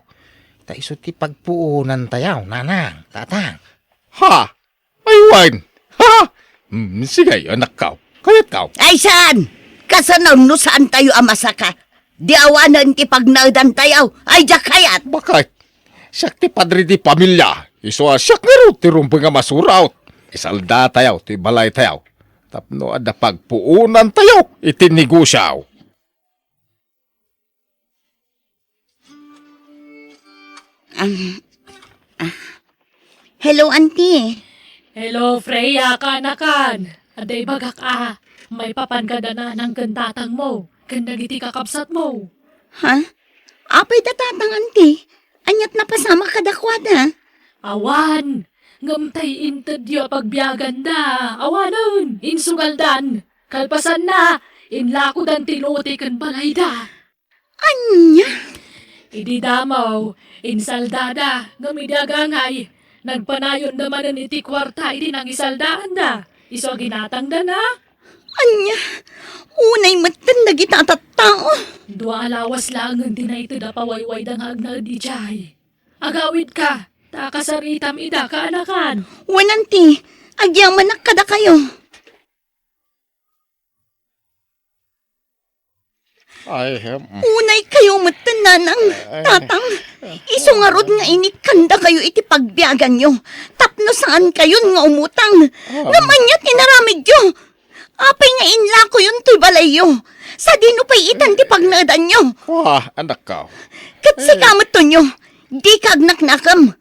Ta isu ti pagpuonantayo, nanang, tatang. Ha? Ay, wen. Ha? Mm, sige, anakko. Kayatko. Ay, saan? Kasano no saantayo a masaka? Di awanen ti pagnaedantayo. Ay, diak kayat. Baket? Siak ti padre di pamilia. Isu a siak ngarud ti rumbeng a masurot. Isaldatayo ti balaytayo tapno adda pagpuonantayo iti negosio. Ang, ah, hello, Auntie. Hello, Freya, kaanakan. Adda ibagak a, maipapan kada nanang ken tatangmo, ken dagiti kakabsatmo. Ha? Apay da tatang, Auntie? Aniat napasamak kadakuada? Awan, ngem tay intedyo a pagbiaganda. Awanen, insugaldan. Kalpasanna, inlakodan ti lote ken balayda. Ania? Idi damo, insaldada, ngem idi agangay, nagpanayonda manen iti kuarta iti nangisaldaanda. Isu a ginatangdana. Ania? Unay metten dagita a tattao. Dua a lawas laengen ti naited a pawaywayda nga agnaed idiay. Agawidka, ta kasaritam ida, kaanakan. Wen, Auntie, agyamanak kadakayo. Ay, em. Unaykayo metten, nanang, Ay. tatang. Isu ngarud nga inikkandakayo iti pagbiaganyo, tapno saankayon nga umutang. Ah. Ngem ania ti inaramidyo? Apay nga inlakoyon toy balayyo? Sadino pay itan ti pagnaedanyo? Wah, anakko. Ket sika met, Tonyo, dika agnaknakem.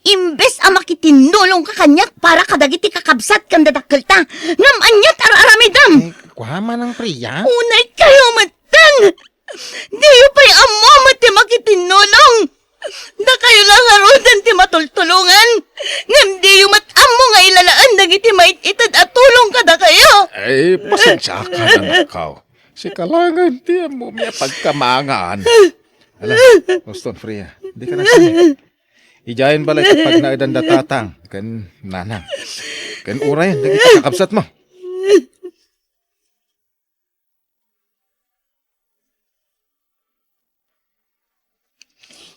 Imbes a makitinnulongka kaniak para kadagiti kakabsat ken dadakkelta, ngem aniat ar-aramidem? Eh, kua, Manang Priya? Unaykayo metten! Diyo pay ammo met ti makitinnulong! Dakayo la ngaruden ti matultulongan, ngem diyo met ammo nga ilalaen dagiti mait-ited a tulong kadakayo! Eh, pasensiakan, anakko. Sika laengen ti ammomi a pagkamangan. Ala, Boston Freya, dika nasangit. Idiayen balay ti pagnaedan da tatang ken nanang. Ken urayen dagiti kakabsatmo.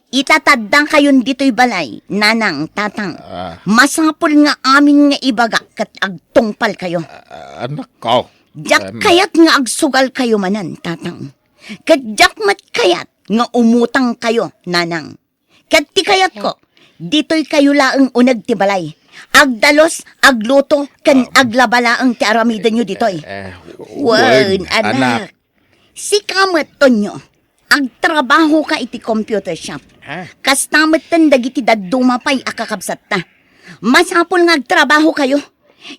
Itataddangkayon ditoy balay, nanang, tatang. Ah. Masapul nga amin nga ibagak ket agtungpalkayo. Ah, anakko. Diak Em. kayat nga agsugalkayo manen, tatang. Ket diak met kayat nga umutangkayo, nanang. Ket ti kayatko, ditoykayo laeng uneg ti balay. Agdalus, agluto, ken Um, aglaba laeng ti aramidenyo ditoy. Eh, Wen, wen, anak. anak. Sika met, Tonyo, agtrabahoka iti computer shop. Ha? Kasta metten dagiti dadduma pay a kakabsatta. Masapul nga agtrabahokayo.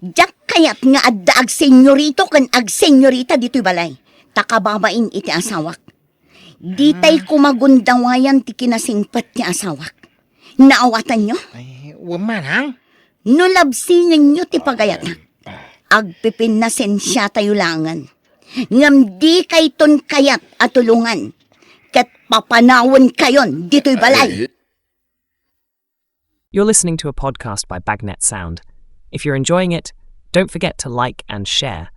Diak kayat nga adda agsenyorito ken agsenyorita ditoy balay. Ta kababain iti asawak. Ditay Ah. koma gundawayan ti kinasingpet ti asawak. Naawatanyo? Ay, wen manang. No labsingenyo ti pagayata, agpipinnasensiatayo laengen. Ngem dikayton kayat a tulongan, ket papanawenkayon ditoy balay. Ay. You're listening to a podcast by Bagnet Sound. If you're enjoying it, don't forget to like and share.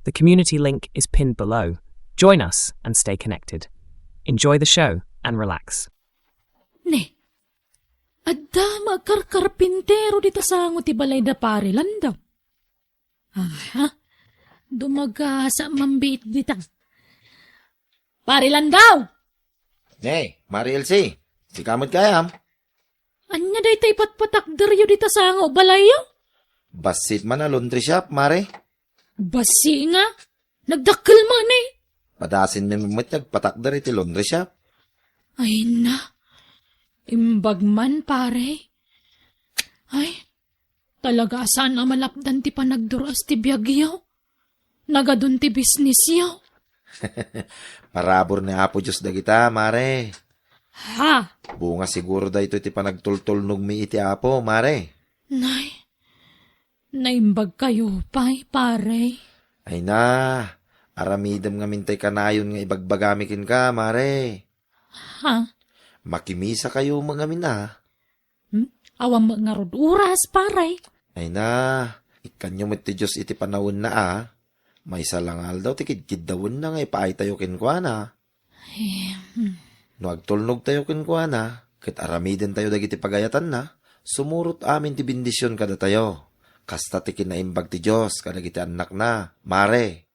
The community link is pinned below. Join us and stay connected. Enjoy the show and relax. Ne, adda nga agkarkarpintero dita sango ti balay da Pari Lando. Aha, dumagasa mambiit dita. Pari Lando! Ne, Mari Elsie, sika met gayam? Ania dayta ipatpatakderyo dita sango balayyo? Bassit man a laundry shop, Mare. Bassit nga? Nagdakkel man eh. Padasin mi met nga agpatakder iti laundry shop. Ay na, imbag man, pare. Ay, talaga a saan a malapdan ti panagdur-as ti biagyo. Nagadun ti bisnisyo. Parabur ni Apo Dios dagita, Mare. Ha? Bunga siguro daytoy ti panagtultulnogmi iti Apo, Mare. Nay, naimbagkayo pay, pare. Ay na, aramidem ngamin tay kanayon nga ibagbagami kenka, Mare. Ha? Makimisakayo met ngamin a. Hmm? Awan met ngarud oras, pare. Ay na, ikkanyo met ti Dios iti panawenna a. Maysa la nga aldaw ti kidkiddawenna nga ipaaytayo kenkuana. Eh, hmm. No agtulnogtayo kenkuana, ket aramidentayo dagiti pagayatanna, sumurot amin ti bendision kadatayo. Kasta ti kinaimbag ti Dios kadagiti annakna, Mare.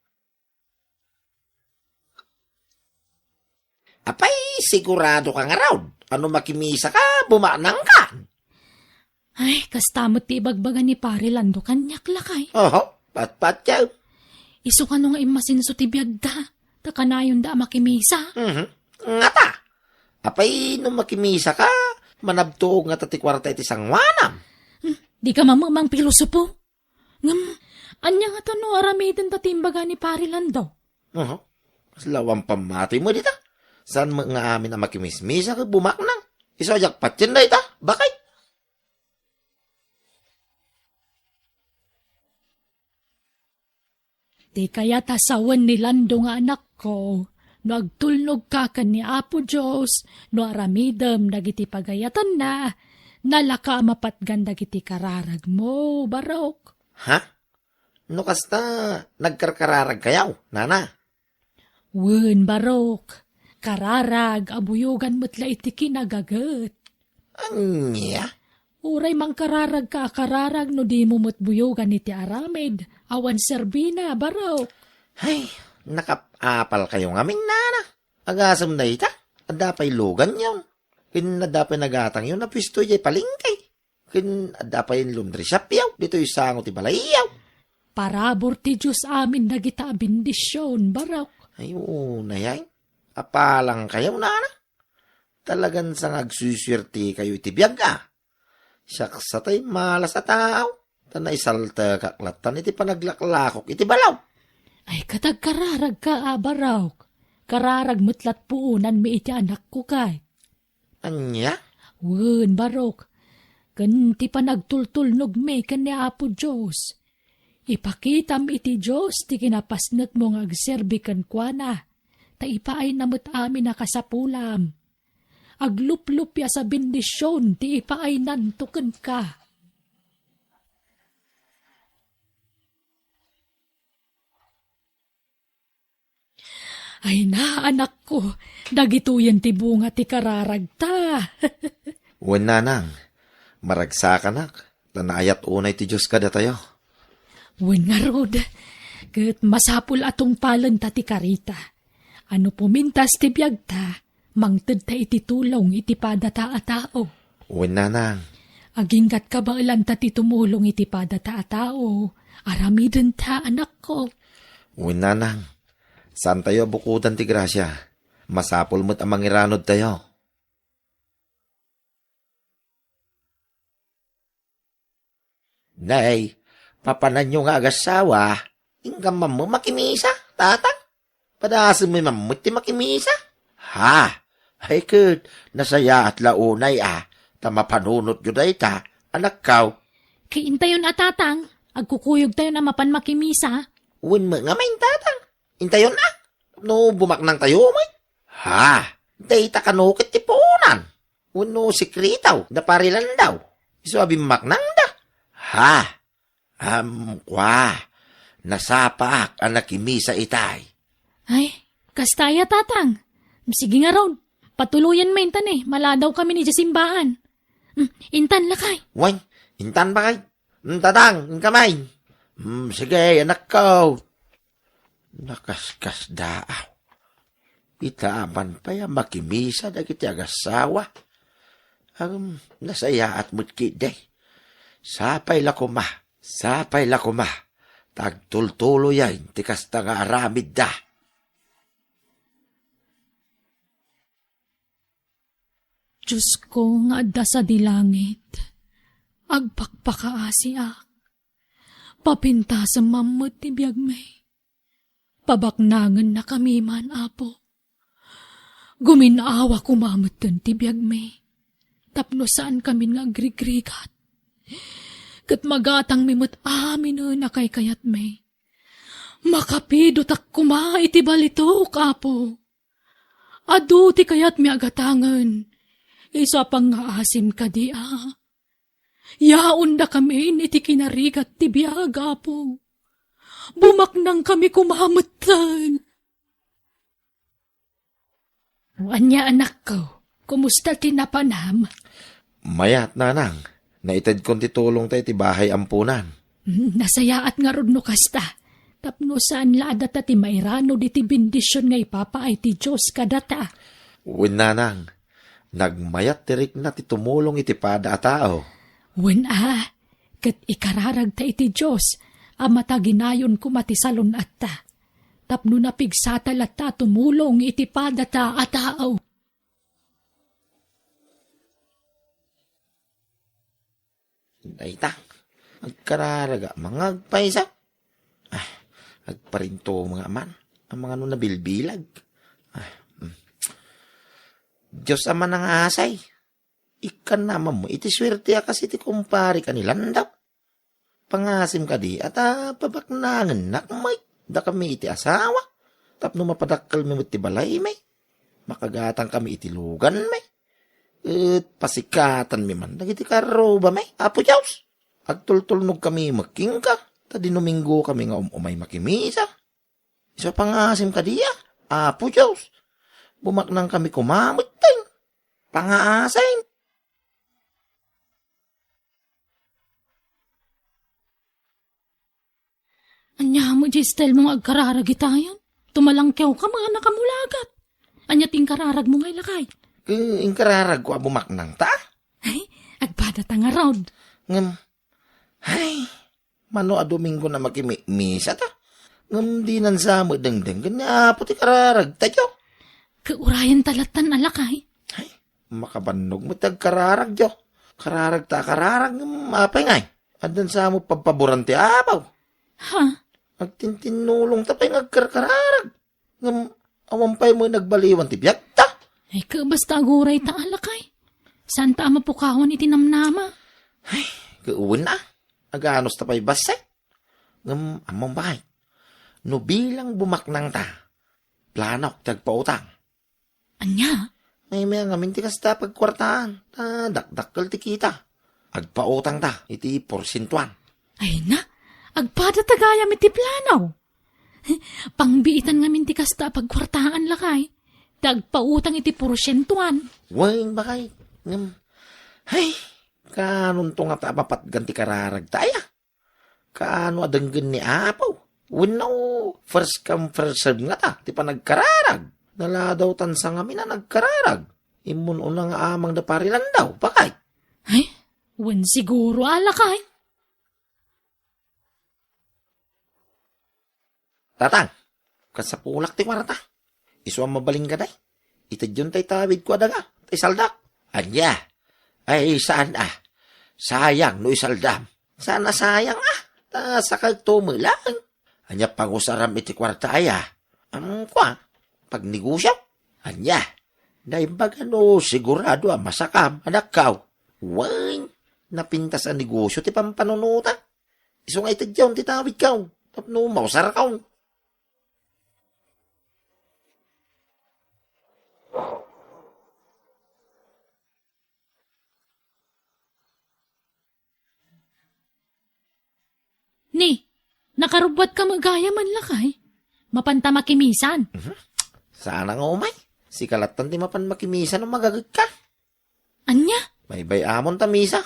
Apay, sigurado ka ngarud? Ano makimisaka, bumaknangkan? Ay, kasta met ti ibagbaga ni Pare Lando kaniak, lakay. Oho, patpatyaw. Isu kano nga immasinso ti biagda, ta kanayonda a makimisa. Mhm. Ngata, apay no makimisaka, manabtuog ngata ti kuarta iti sangoanam. Hmm, di ka mamamang pilosopo. Ngem, ania ngata no aramidenta ti imbaga ni Pare Lando? Aha. Kasla awan pammati met dita. Saan met nga amin a makimismisa ket bumaknang? Isu a diak patien dayta, bakay? Ti kayat a sawen ni Lando nga anakko, no agtulnogka ken ni Apo Dios, no aramidem dagiti pagayatanna, nalaka a mapatgan dagiti kararagmo, Barok. Ha? No kasta, nagkarkararagkayo, nana? Wen, Barok. Kararag a buyogan met la iti kinagaget. Ania? Uray mangkararagka a kararag no dimo met buyogan iti aramid, awan serbina, Barok. Ay, nakap-apalkayo ngamin, nana. Agasem dayta, adda pay luganyo. Ken adda pay nagatangyo, napuesto idiay palengke. Ken adda pay laundry shopyo, ditoy sango ti balayyo. Parabur ti Dios amin dagita a bendision, Barok. Ay, unay, ay. Apalangkayo, nana. Talagan sa nga agsusuertikayo iti biag, a. Siak sa tay malas a tao, ta naisaltekak lattan iti panaglaklakok iti balaw. Ay, ket agkararagka a, Barok. Kararag met lat puonanmi iti anakko, kay. Ania? Wen, Barok. Ken ti panagtultulnogmi ken ni Apo Dios. Ipakitam iti Dios ti kinapasnekmo nga agserbi kenkuana, ta ipaayna met amin a kasapulam. Aglupluppias a bendision ti ipaaynan to kenka. Ay na, anakko, dagitoyen ti bunga ti kararagta. Wen, nanang, maragsakanak, ta naayat unay ti Dios kadatayo. Wen ngarud, ket masapul a tungpalenta ti karita. Ano pumintas ti biagta, mangtedta iti tulong iti padata a tao. Wen, nanang. Aginggat kabaelanta ti tumulong iti padata a tao, aramidenta, anakko. Wen, nanang. Saantayo a bukodan ti grasia. Masapul met a mangiranudtayo. Nay, papananyo nga agassawa, inka mammo makimisa, tatang? Padaasem mi mammet ti makimisa? Ha? Ay ket, nasayaat la unay a, ta mapanunotyo dayta, anakkaw. Kay intayon a, tatang, agkukuyogtayon a mapan makimisa. Wen met ngamin, tatang. Intayon a, no bumaknangtayo met. Ha? Dayta kano ket ti puonan? Wenno sekreto da Pari Landaw? Isu a bimmaknangda? Ha? Am, kua, nasapaak a nakimisa itay. Ay, kasta aya, tatang. Sige ngarud, patuloyen met intan, eh, maladawkami idiay simbaan. Hmm, intan, lakay. Wen, intan, bakay. Hmm, tatang, inka met. Hmm, sige, anakko. Nakaskasdaaw. Ita aman pay a makimisa dagiti agassawa. Ngem, nasayaat met ketdi. Sapay la koma, sapay la koma, ta agtultuloyen ti kasta nga aramidda. Diosko nga adda sadi langit, agpakpakaasiak. Papintasem met ti biagmi. Pabaknangennakami man, Apo. Gumin-awa koma metten ti biagmi, tapno saankamin nga agrigrigat. Ket magatangmi met aminen a kaykayatmi. Makapidotak koma iti balitok, Apo. Adu ti kayatmi a gatangen, isu a pangngaasim kadi a. Yaondakamin iti kinarigat ti biag, Apo. Bumaknangkami koma metten. Ania, anakko, kumusta ti napanam? Mayat, nanang. Naitedkon ti tulongta iti bahay amponan. Hmm, nasayaat ngarud no kasta. Tapno saan la a data ti mairanod iti bendision nga ipapaay ti Dios kadata. Wen, nanang, nagmayat ti rikna ti tumulong iti pada a tao. Wen a, ket ikararagta iti Dios a mataginayon koma ti salun-atta, tapno napigsata latta a tumulong iti padata a tao. Dayta, agkararag a mangagpaysa. Ah, agparinto nga aman, amangan no nabilbilag. Ah, mm. Dios a manangasay. Ikkan naman mo iti suerte a kas iti kumpare ka ni Landap. Pangasim kadi, ata pabaknangennak met dakami iti asawa, tapno mapadakkelmi met ti balaymi, makagatangkami iti luganmi, et pasikatanmi man dagiti karrubami, Apo Dios. Agtultulnogkami met kenka, ta dinuminggokami nga um-umay makimisa. Isu a pangasim kadi a, Apo Dios. Bumaknangkami koma metten. Pangaasim. Ania met diay style mo nga agkararag itayan? Tumalangkewka nga nakamulagat. Ania ti inkararagmo nga ilakay? Ket inkararagko a bumaknangta. Ay, agpadata ngarud. Ngem, ay, mano a Domingo na makimimisa ta. Ngem dinan sa met dengdenggen ni Apo ti kararagtayo. Ket urayenta lattan a lakay. Ay, makabannog met ti agkararagyo. Kararagta a kararag, ngem apay ngay? Addan sa met pabpaboran ti Apo. Ha? Agtintinnulongta pay nga agkarkararag. Ngem awan pay met nagbaliwan ti biagta. Ay, ket basta agurayta a lakay. Saanta a mapukawan iti namnama. Ay, ket wen a. Aganusta pay bassit? Ngem ammom, baket, no bilang bumaknangta, planok ti agpautang. Ania? Maymayat ngamin ti kasta pagkuartaan. Ta dakdakkel ti kita. Agpautangta iti porsientuan. Ay na, agpada ta gayam iti plano. Pangbiitan ngamin ti kasta a pagkuartaan, lakay. Ti agpautang iti porsientuan. Wen, baket. Ngem, ay, kaanonto ngata a mapatgan ti kararagta, aya? Kaano a denggen ni Apo? Wenno first come, first serve ngata ti panagkararag? Naladawtan sa ngamin a nagkararag. Immun-una nga amang da Pari Landaw, baket. Ay, wen siguro, a, lakay. Tatang, kasapulak ti kuarta. Isu a mabalin ka, day. Itedyon tay tawidko a daga, tay saldak. Ania? Ay, saan a? Sayang no isaldam. Saan a sayang a? Ta sakagto met laeng. Ania pangusaram iti kuarta, aya? Am, kua, pagnegosio? Ania? Naimbag a no sigurado a masakam, anakko. Wen, napintas a negosio ti pampanunotak. Isu nga itedyon ti tawidko tapno mausarko. Ni, nakarubbuatka met gayam, lakay. Mapanta makimisan. Mhm. Saan a nga umay. Sika lattan ti mapan makimisan no magagetka. Ania? Baybay-amon ta misa.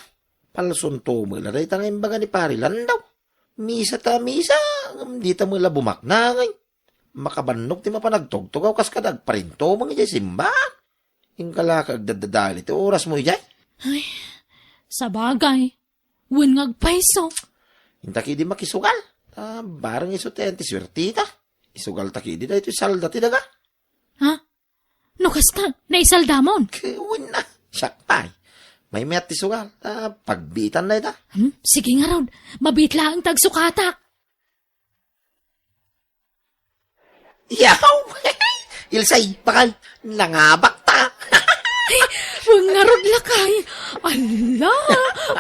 Palsonto met la dayta nga imbaga ni Pari Landaw. Misa ta misa, ngem dita met la bumaknang. Makabannog ti mapan agtugtugaw kas kada agparintumeng idiay simbahan. Inka la agdaddadael iti orasmo idiay. Ay, sabagay. Wen nga agpayso. Inta ketdi makisugal. Ta bareng isu ti ayan ti suerteta. Isugalta ketdi daytoy salda ti daga. Ha? No kasta, naisaldamon? Wen a, siak pay. Maymayat ti sugal, ta pagbiitan dayta. Hmm, sige ngarud, mabiit laeng ta agsukatak. Yaw! Ilsay, bakal, nangabakta. Ay, wen ngarud, lakay. Ala,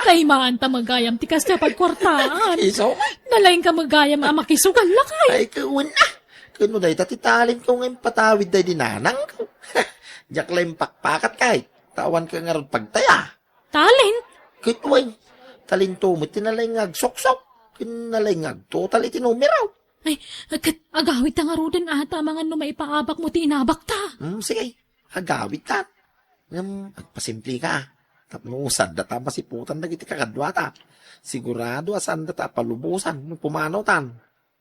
kaimaanta met gayam ti kasta pagkuartaan. Isu? Nalaingka met gayam a makisugal, lakay. Ay, wen a. Ket no dayta ti talentko nga impatawid daydi nanangko. Diak la impakpakat kay, ta awanka ngarud pagtaya. Talent? Ket wen, talento met ti nalaing nga agsuksok, ken nalaing nga agtotal iti numero. Ay, ket agawidta ngaruden ata amangan no maipaabakmo ti inabakta. Hmm, sige, agawidtan. Ngem agpasimpleka, tapno saandata a masiputan dagiti kakaduata. Sigurado a saandata a palubosan no pumanawtan.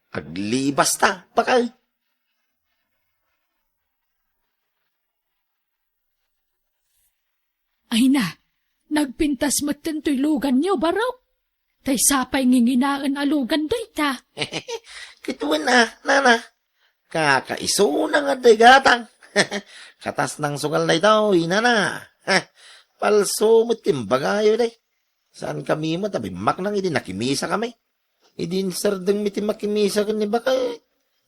Aglibasta, bakal. Ay na, nagpintas metten toy luganyo, Barok. Tay sapay nginginaen a lugan dayta. Ket wen a, nana. Kakaisuna nga dayta. Katas nangsugal daytoy, nana. Palso met ti imbagayo, day. Saankami met a bimmaknang idi nakimisakami. Idi insardengmi ti makimisa ken ni bakal,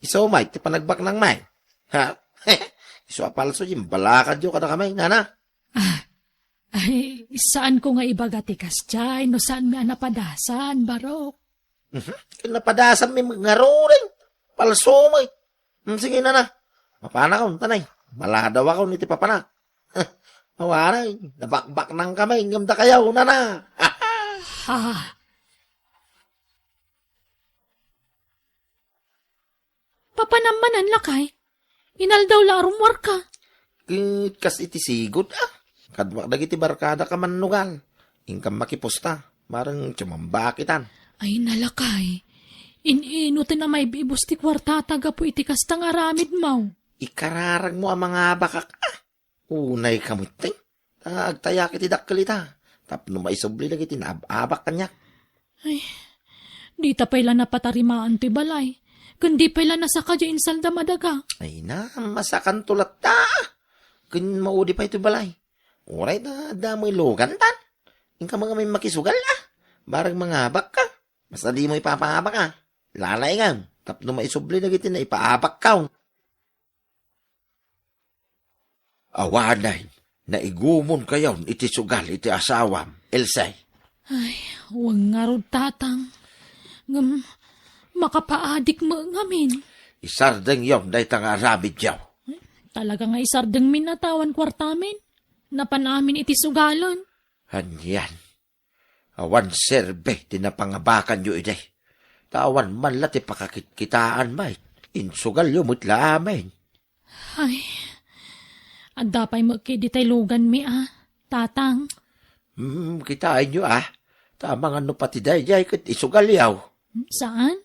isu met ti panagbaknangmi. Ha? Isu a palso ti imbalakadyo kadakami, nana. Ah, ay, saanko nga ibaga ti kasdiay no saanmi a napadasan, Barok. Mhm. Ken napadasanmi ngaruden. Palso met. Hmm, sige, nana. Mapanakon, tanay. Maladawakon iti papanak. Awaray, nabakbaknangkami ngem dakayo, nana. Ah. Papanam manen, lakay. Inaldaw la a rummuarka. Ket kas iti sigud, a. Kaduak dagiti barkadak a mannugal. Inkam makipusta. Mareng tumambak itan. Ay, nalakay. In-inoten a maibibus ti kuartata gapu iti kasta nga aramidmo. Ikararagmo a mangabakak, a. Unayka metten. Ta agtayak iti dakkel ita. Tapno maisubli dagiti naab-abak kaniak. Ay, dita pay la napatarimaan ti balay. Ken di pay la nasaka diay insaldam a daga. Ay na, masakanto latta. Ken maudi pay ti balay. Uray ta adda met lugantan. Inka ngamin makisugal, a. Bareng mangabakka. Basta dimo ipapaabak, a. Lalaingam, tapno maisubli dagiti naipaabakko. Awanen, naigumonkayon iti sugal iti asawam, Else. Ay, wen ngarud, tatang. Ngem, Makapaadik met ngamin. Isardengyo dayta nga aramidyo. Talaga nga isardengmin a ta awan kuartamin. Napan amin iti sugalen. Anian? Awan serbi ti napangabakanyo idi. Ta awan man la ti pakakitkitaan met. Insugalyo met la amin. Ay, adda pay met ketdi tay luganmi a, Tatang. Hmm, kitaenyo a. Ta amangan no pati daydiay ket isugalyo. Saan?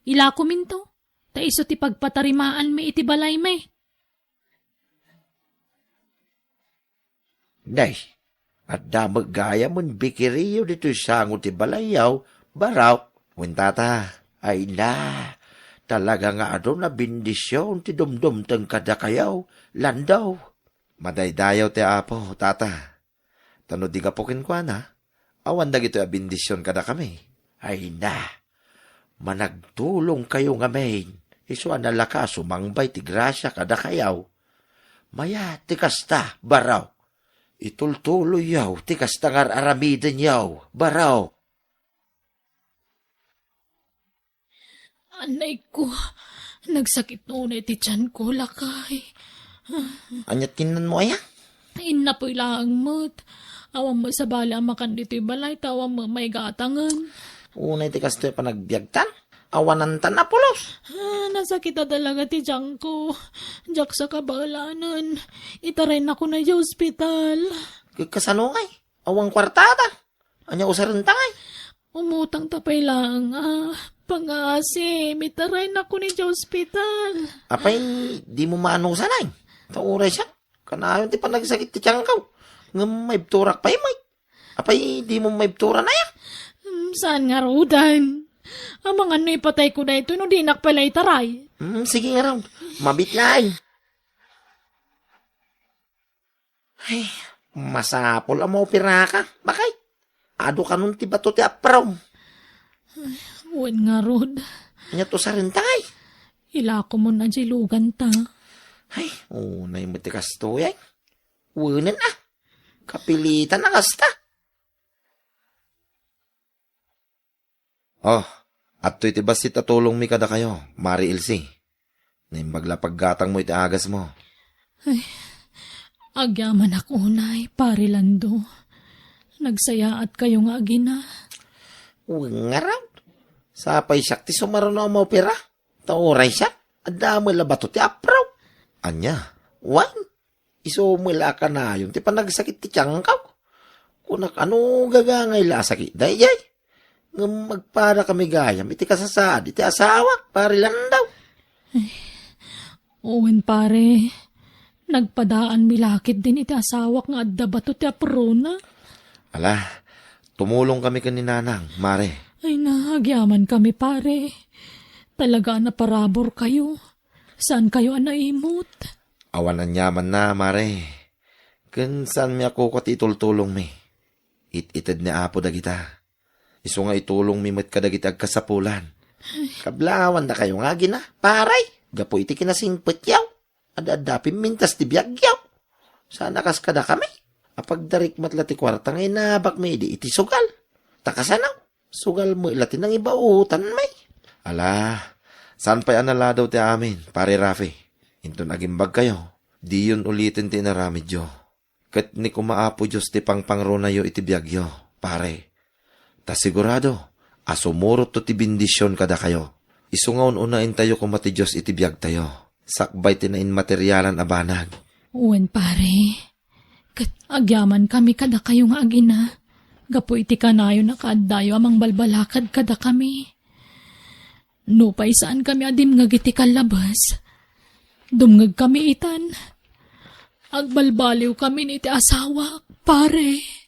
Ilakominto. Ta isu ti pagpatarimaanmi iti balaymi. Nay, adda met gayamen bikiriyo ditoy sango ti balayyo, Barok. Wen, Tata, ay na, talaga nga adu a bendision ti dumdumteng kadakayo, Lando. Madaydayaw ti Apo, Tata. Ta no di gapu kenkuana, awan dagitoy a bendision kadakami. Ay na, managtulongkayo ngamin, isu a nalaka a sumangbay ti grasia kadakayo. Mayat ti kasta, Barok. Itultuloyyo ti kasta nga ar-aramidenyo, Barok. Anayko, nagsakit unay ti tianko, lakay. Ania ti kinnanmo aya? Innapoy laeng met. Awan met sabali a makan ditoy balay, ta awan met maigatangen. Unay ti kastoy a panagbiagtan? Awanantan a pulos. Ah, nasakit a talaga ti tianko. Diak sa kabaelanen. Itaraynako na iti ospital. Kasano ngay? Awan kuartada. Ania usarenta ngay? Umutangta pay laeng a pangngaasim, itaraynako na iti ospital. Apay, dimo maanusanay? Ta uray siak, kanayon ti panagsakit ti tianko. Ngem maibturak pay met. Apay, dimo maibturan aya? Hmm, saan ngaruden? Amangan no ipatayko daytoy no dinak pay la itaray. Hmm, sige ngarud. Mabiit laeng. Ay, masapul a maoperaka. Bakit? Adu kanon ti bato ti aprom. Wen ngarud. Ania ti usarenta ngay? Ilakomon a diay luganta. Ay, unay met ti kastoy ay. Wenen a. Kapilitan a kasta. Oh, adtoy ti bassit a tulongmi kadakayo, Mari Elsie. Naimbag la paggatangmo iti agasmo. Ay, agyamanak unay, Pari Lando. Nagsayaatkayo nga agina. Wen ngarud. Sapay siak ti sumaruno a maopera. Ta uray siak, adda met la bato ti aprom. Ania? Wen? Isu met la a kanayon ti panagsakit ti tianko. Kunak, ano gagangay la a sakit daydiay? Ngem agpadakami gayam iti kasasaad iti asawak, Pari Lando. Wen, pare, nagpadaanmi la ketdin iti asawak nga adda bato ti aprona. Ala, tumulongkami ken ni Nanang, Mare. Ay na, agyamankami, pare. Talaga a naparaburkayo. Saankayo a naimut? Awan aniamanna, Mare. Ken saanmi a kukua ti itultulongmi. It-ited ni Apo dagita. Isu nga itulongmi met kadagiti agkasapulan. Kablawandakayo nga agina, pare, gapu iti kinasingpetyo. Ad-adda pimmintas ti biagyo. Saan a kas kadakami. Apagdarikmat la ti kuarta nga inabakmi idi iti sugal. Ta kasano? Sugal met la ti nangibaotanmi. Ala, saan pay a naladaw ti amin, Pare Rafi. Inton agimbagkayo, diyon uliten ti inaramidyo. Ket ni koma Apo Dios ti pangpangronayo iti biagyo, pare. Ta sigurado a sumurotto ti bendision kadakayo. Isu nga un-unaentayo koma ti Dios iti biagtayo, sakbay ti nainmaterialan a banag. Wen, pare. Ket agyamankami kadakayo nga agina, gapu iti kanayon a kaaddayo a mangbalbalakad kadakami. Nupay saankami a dimngeg iti kallabes, dumngegkami itan. Agbalbaliwkamin iti asawak, pare.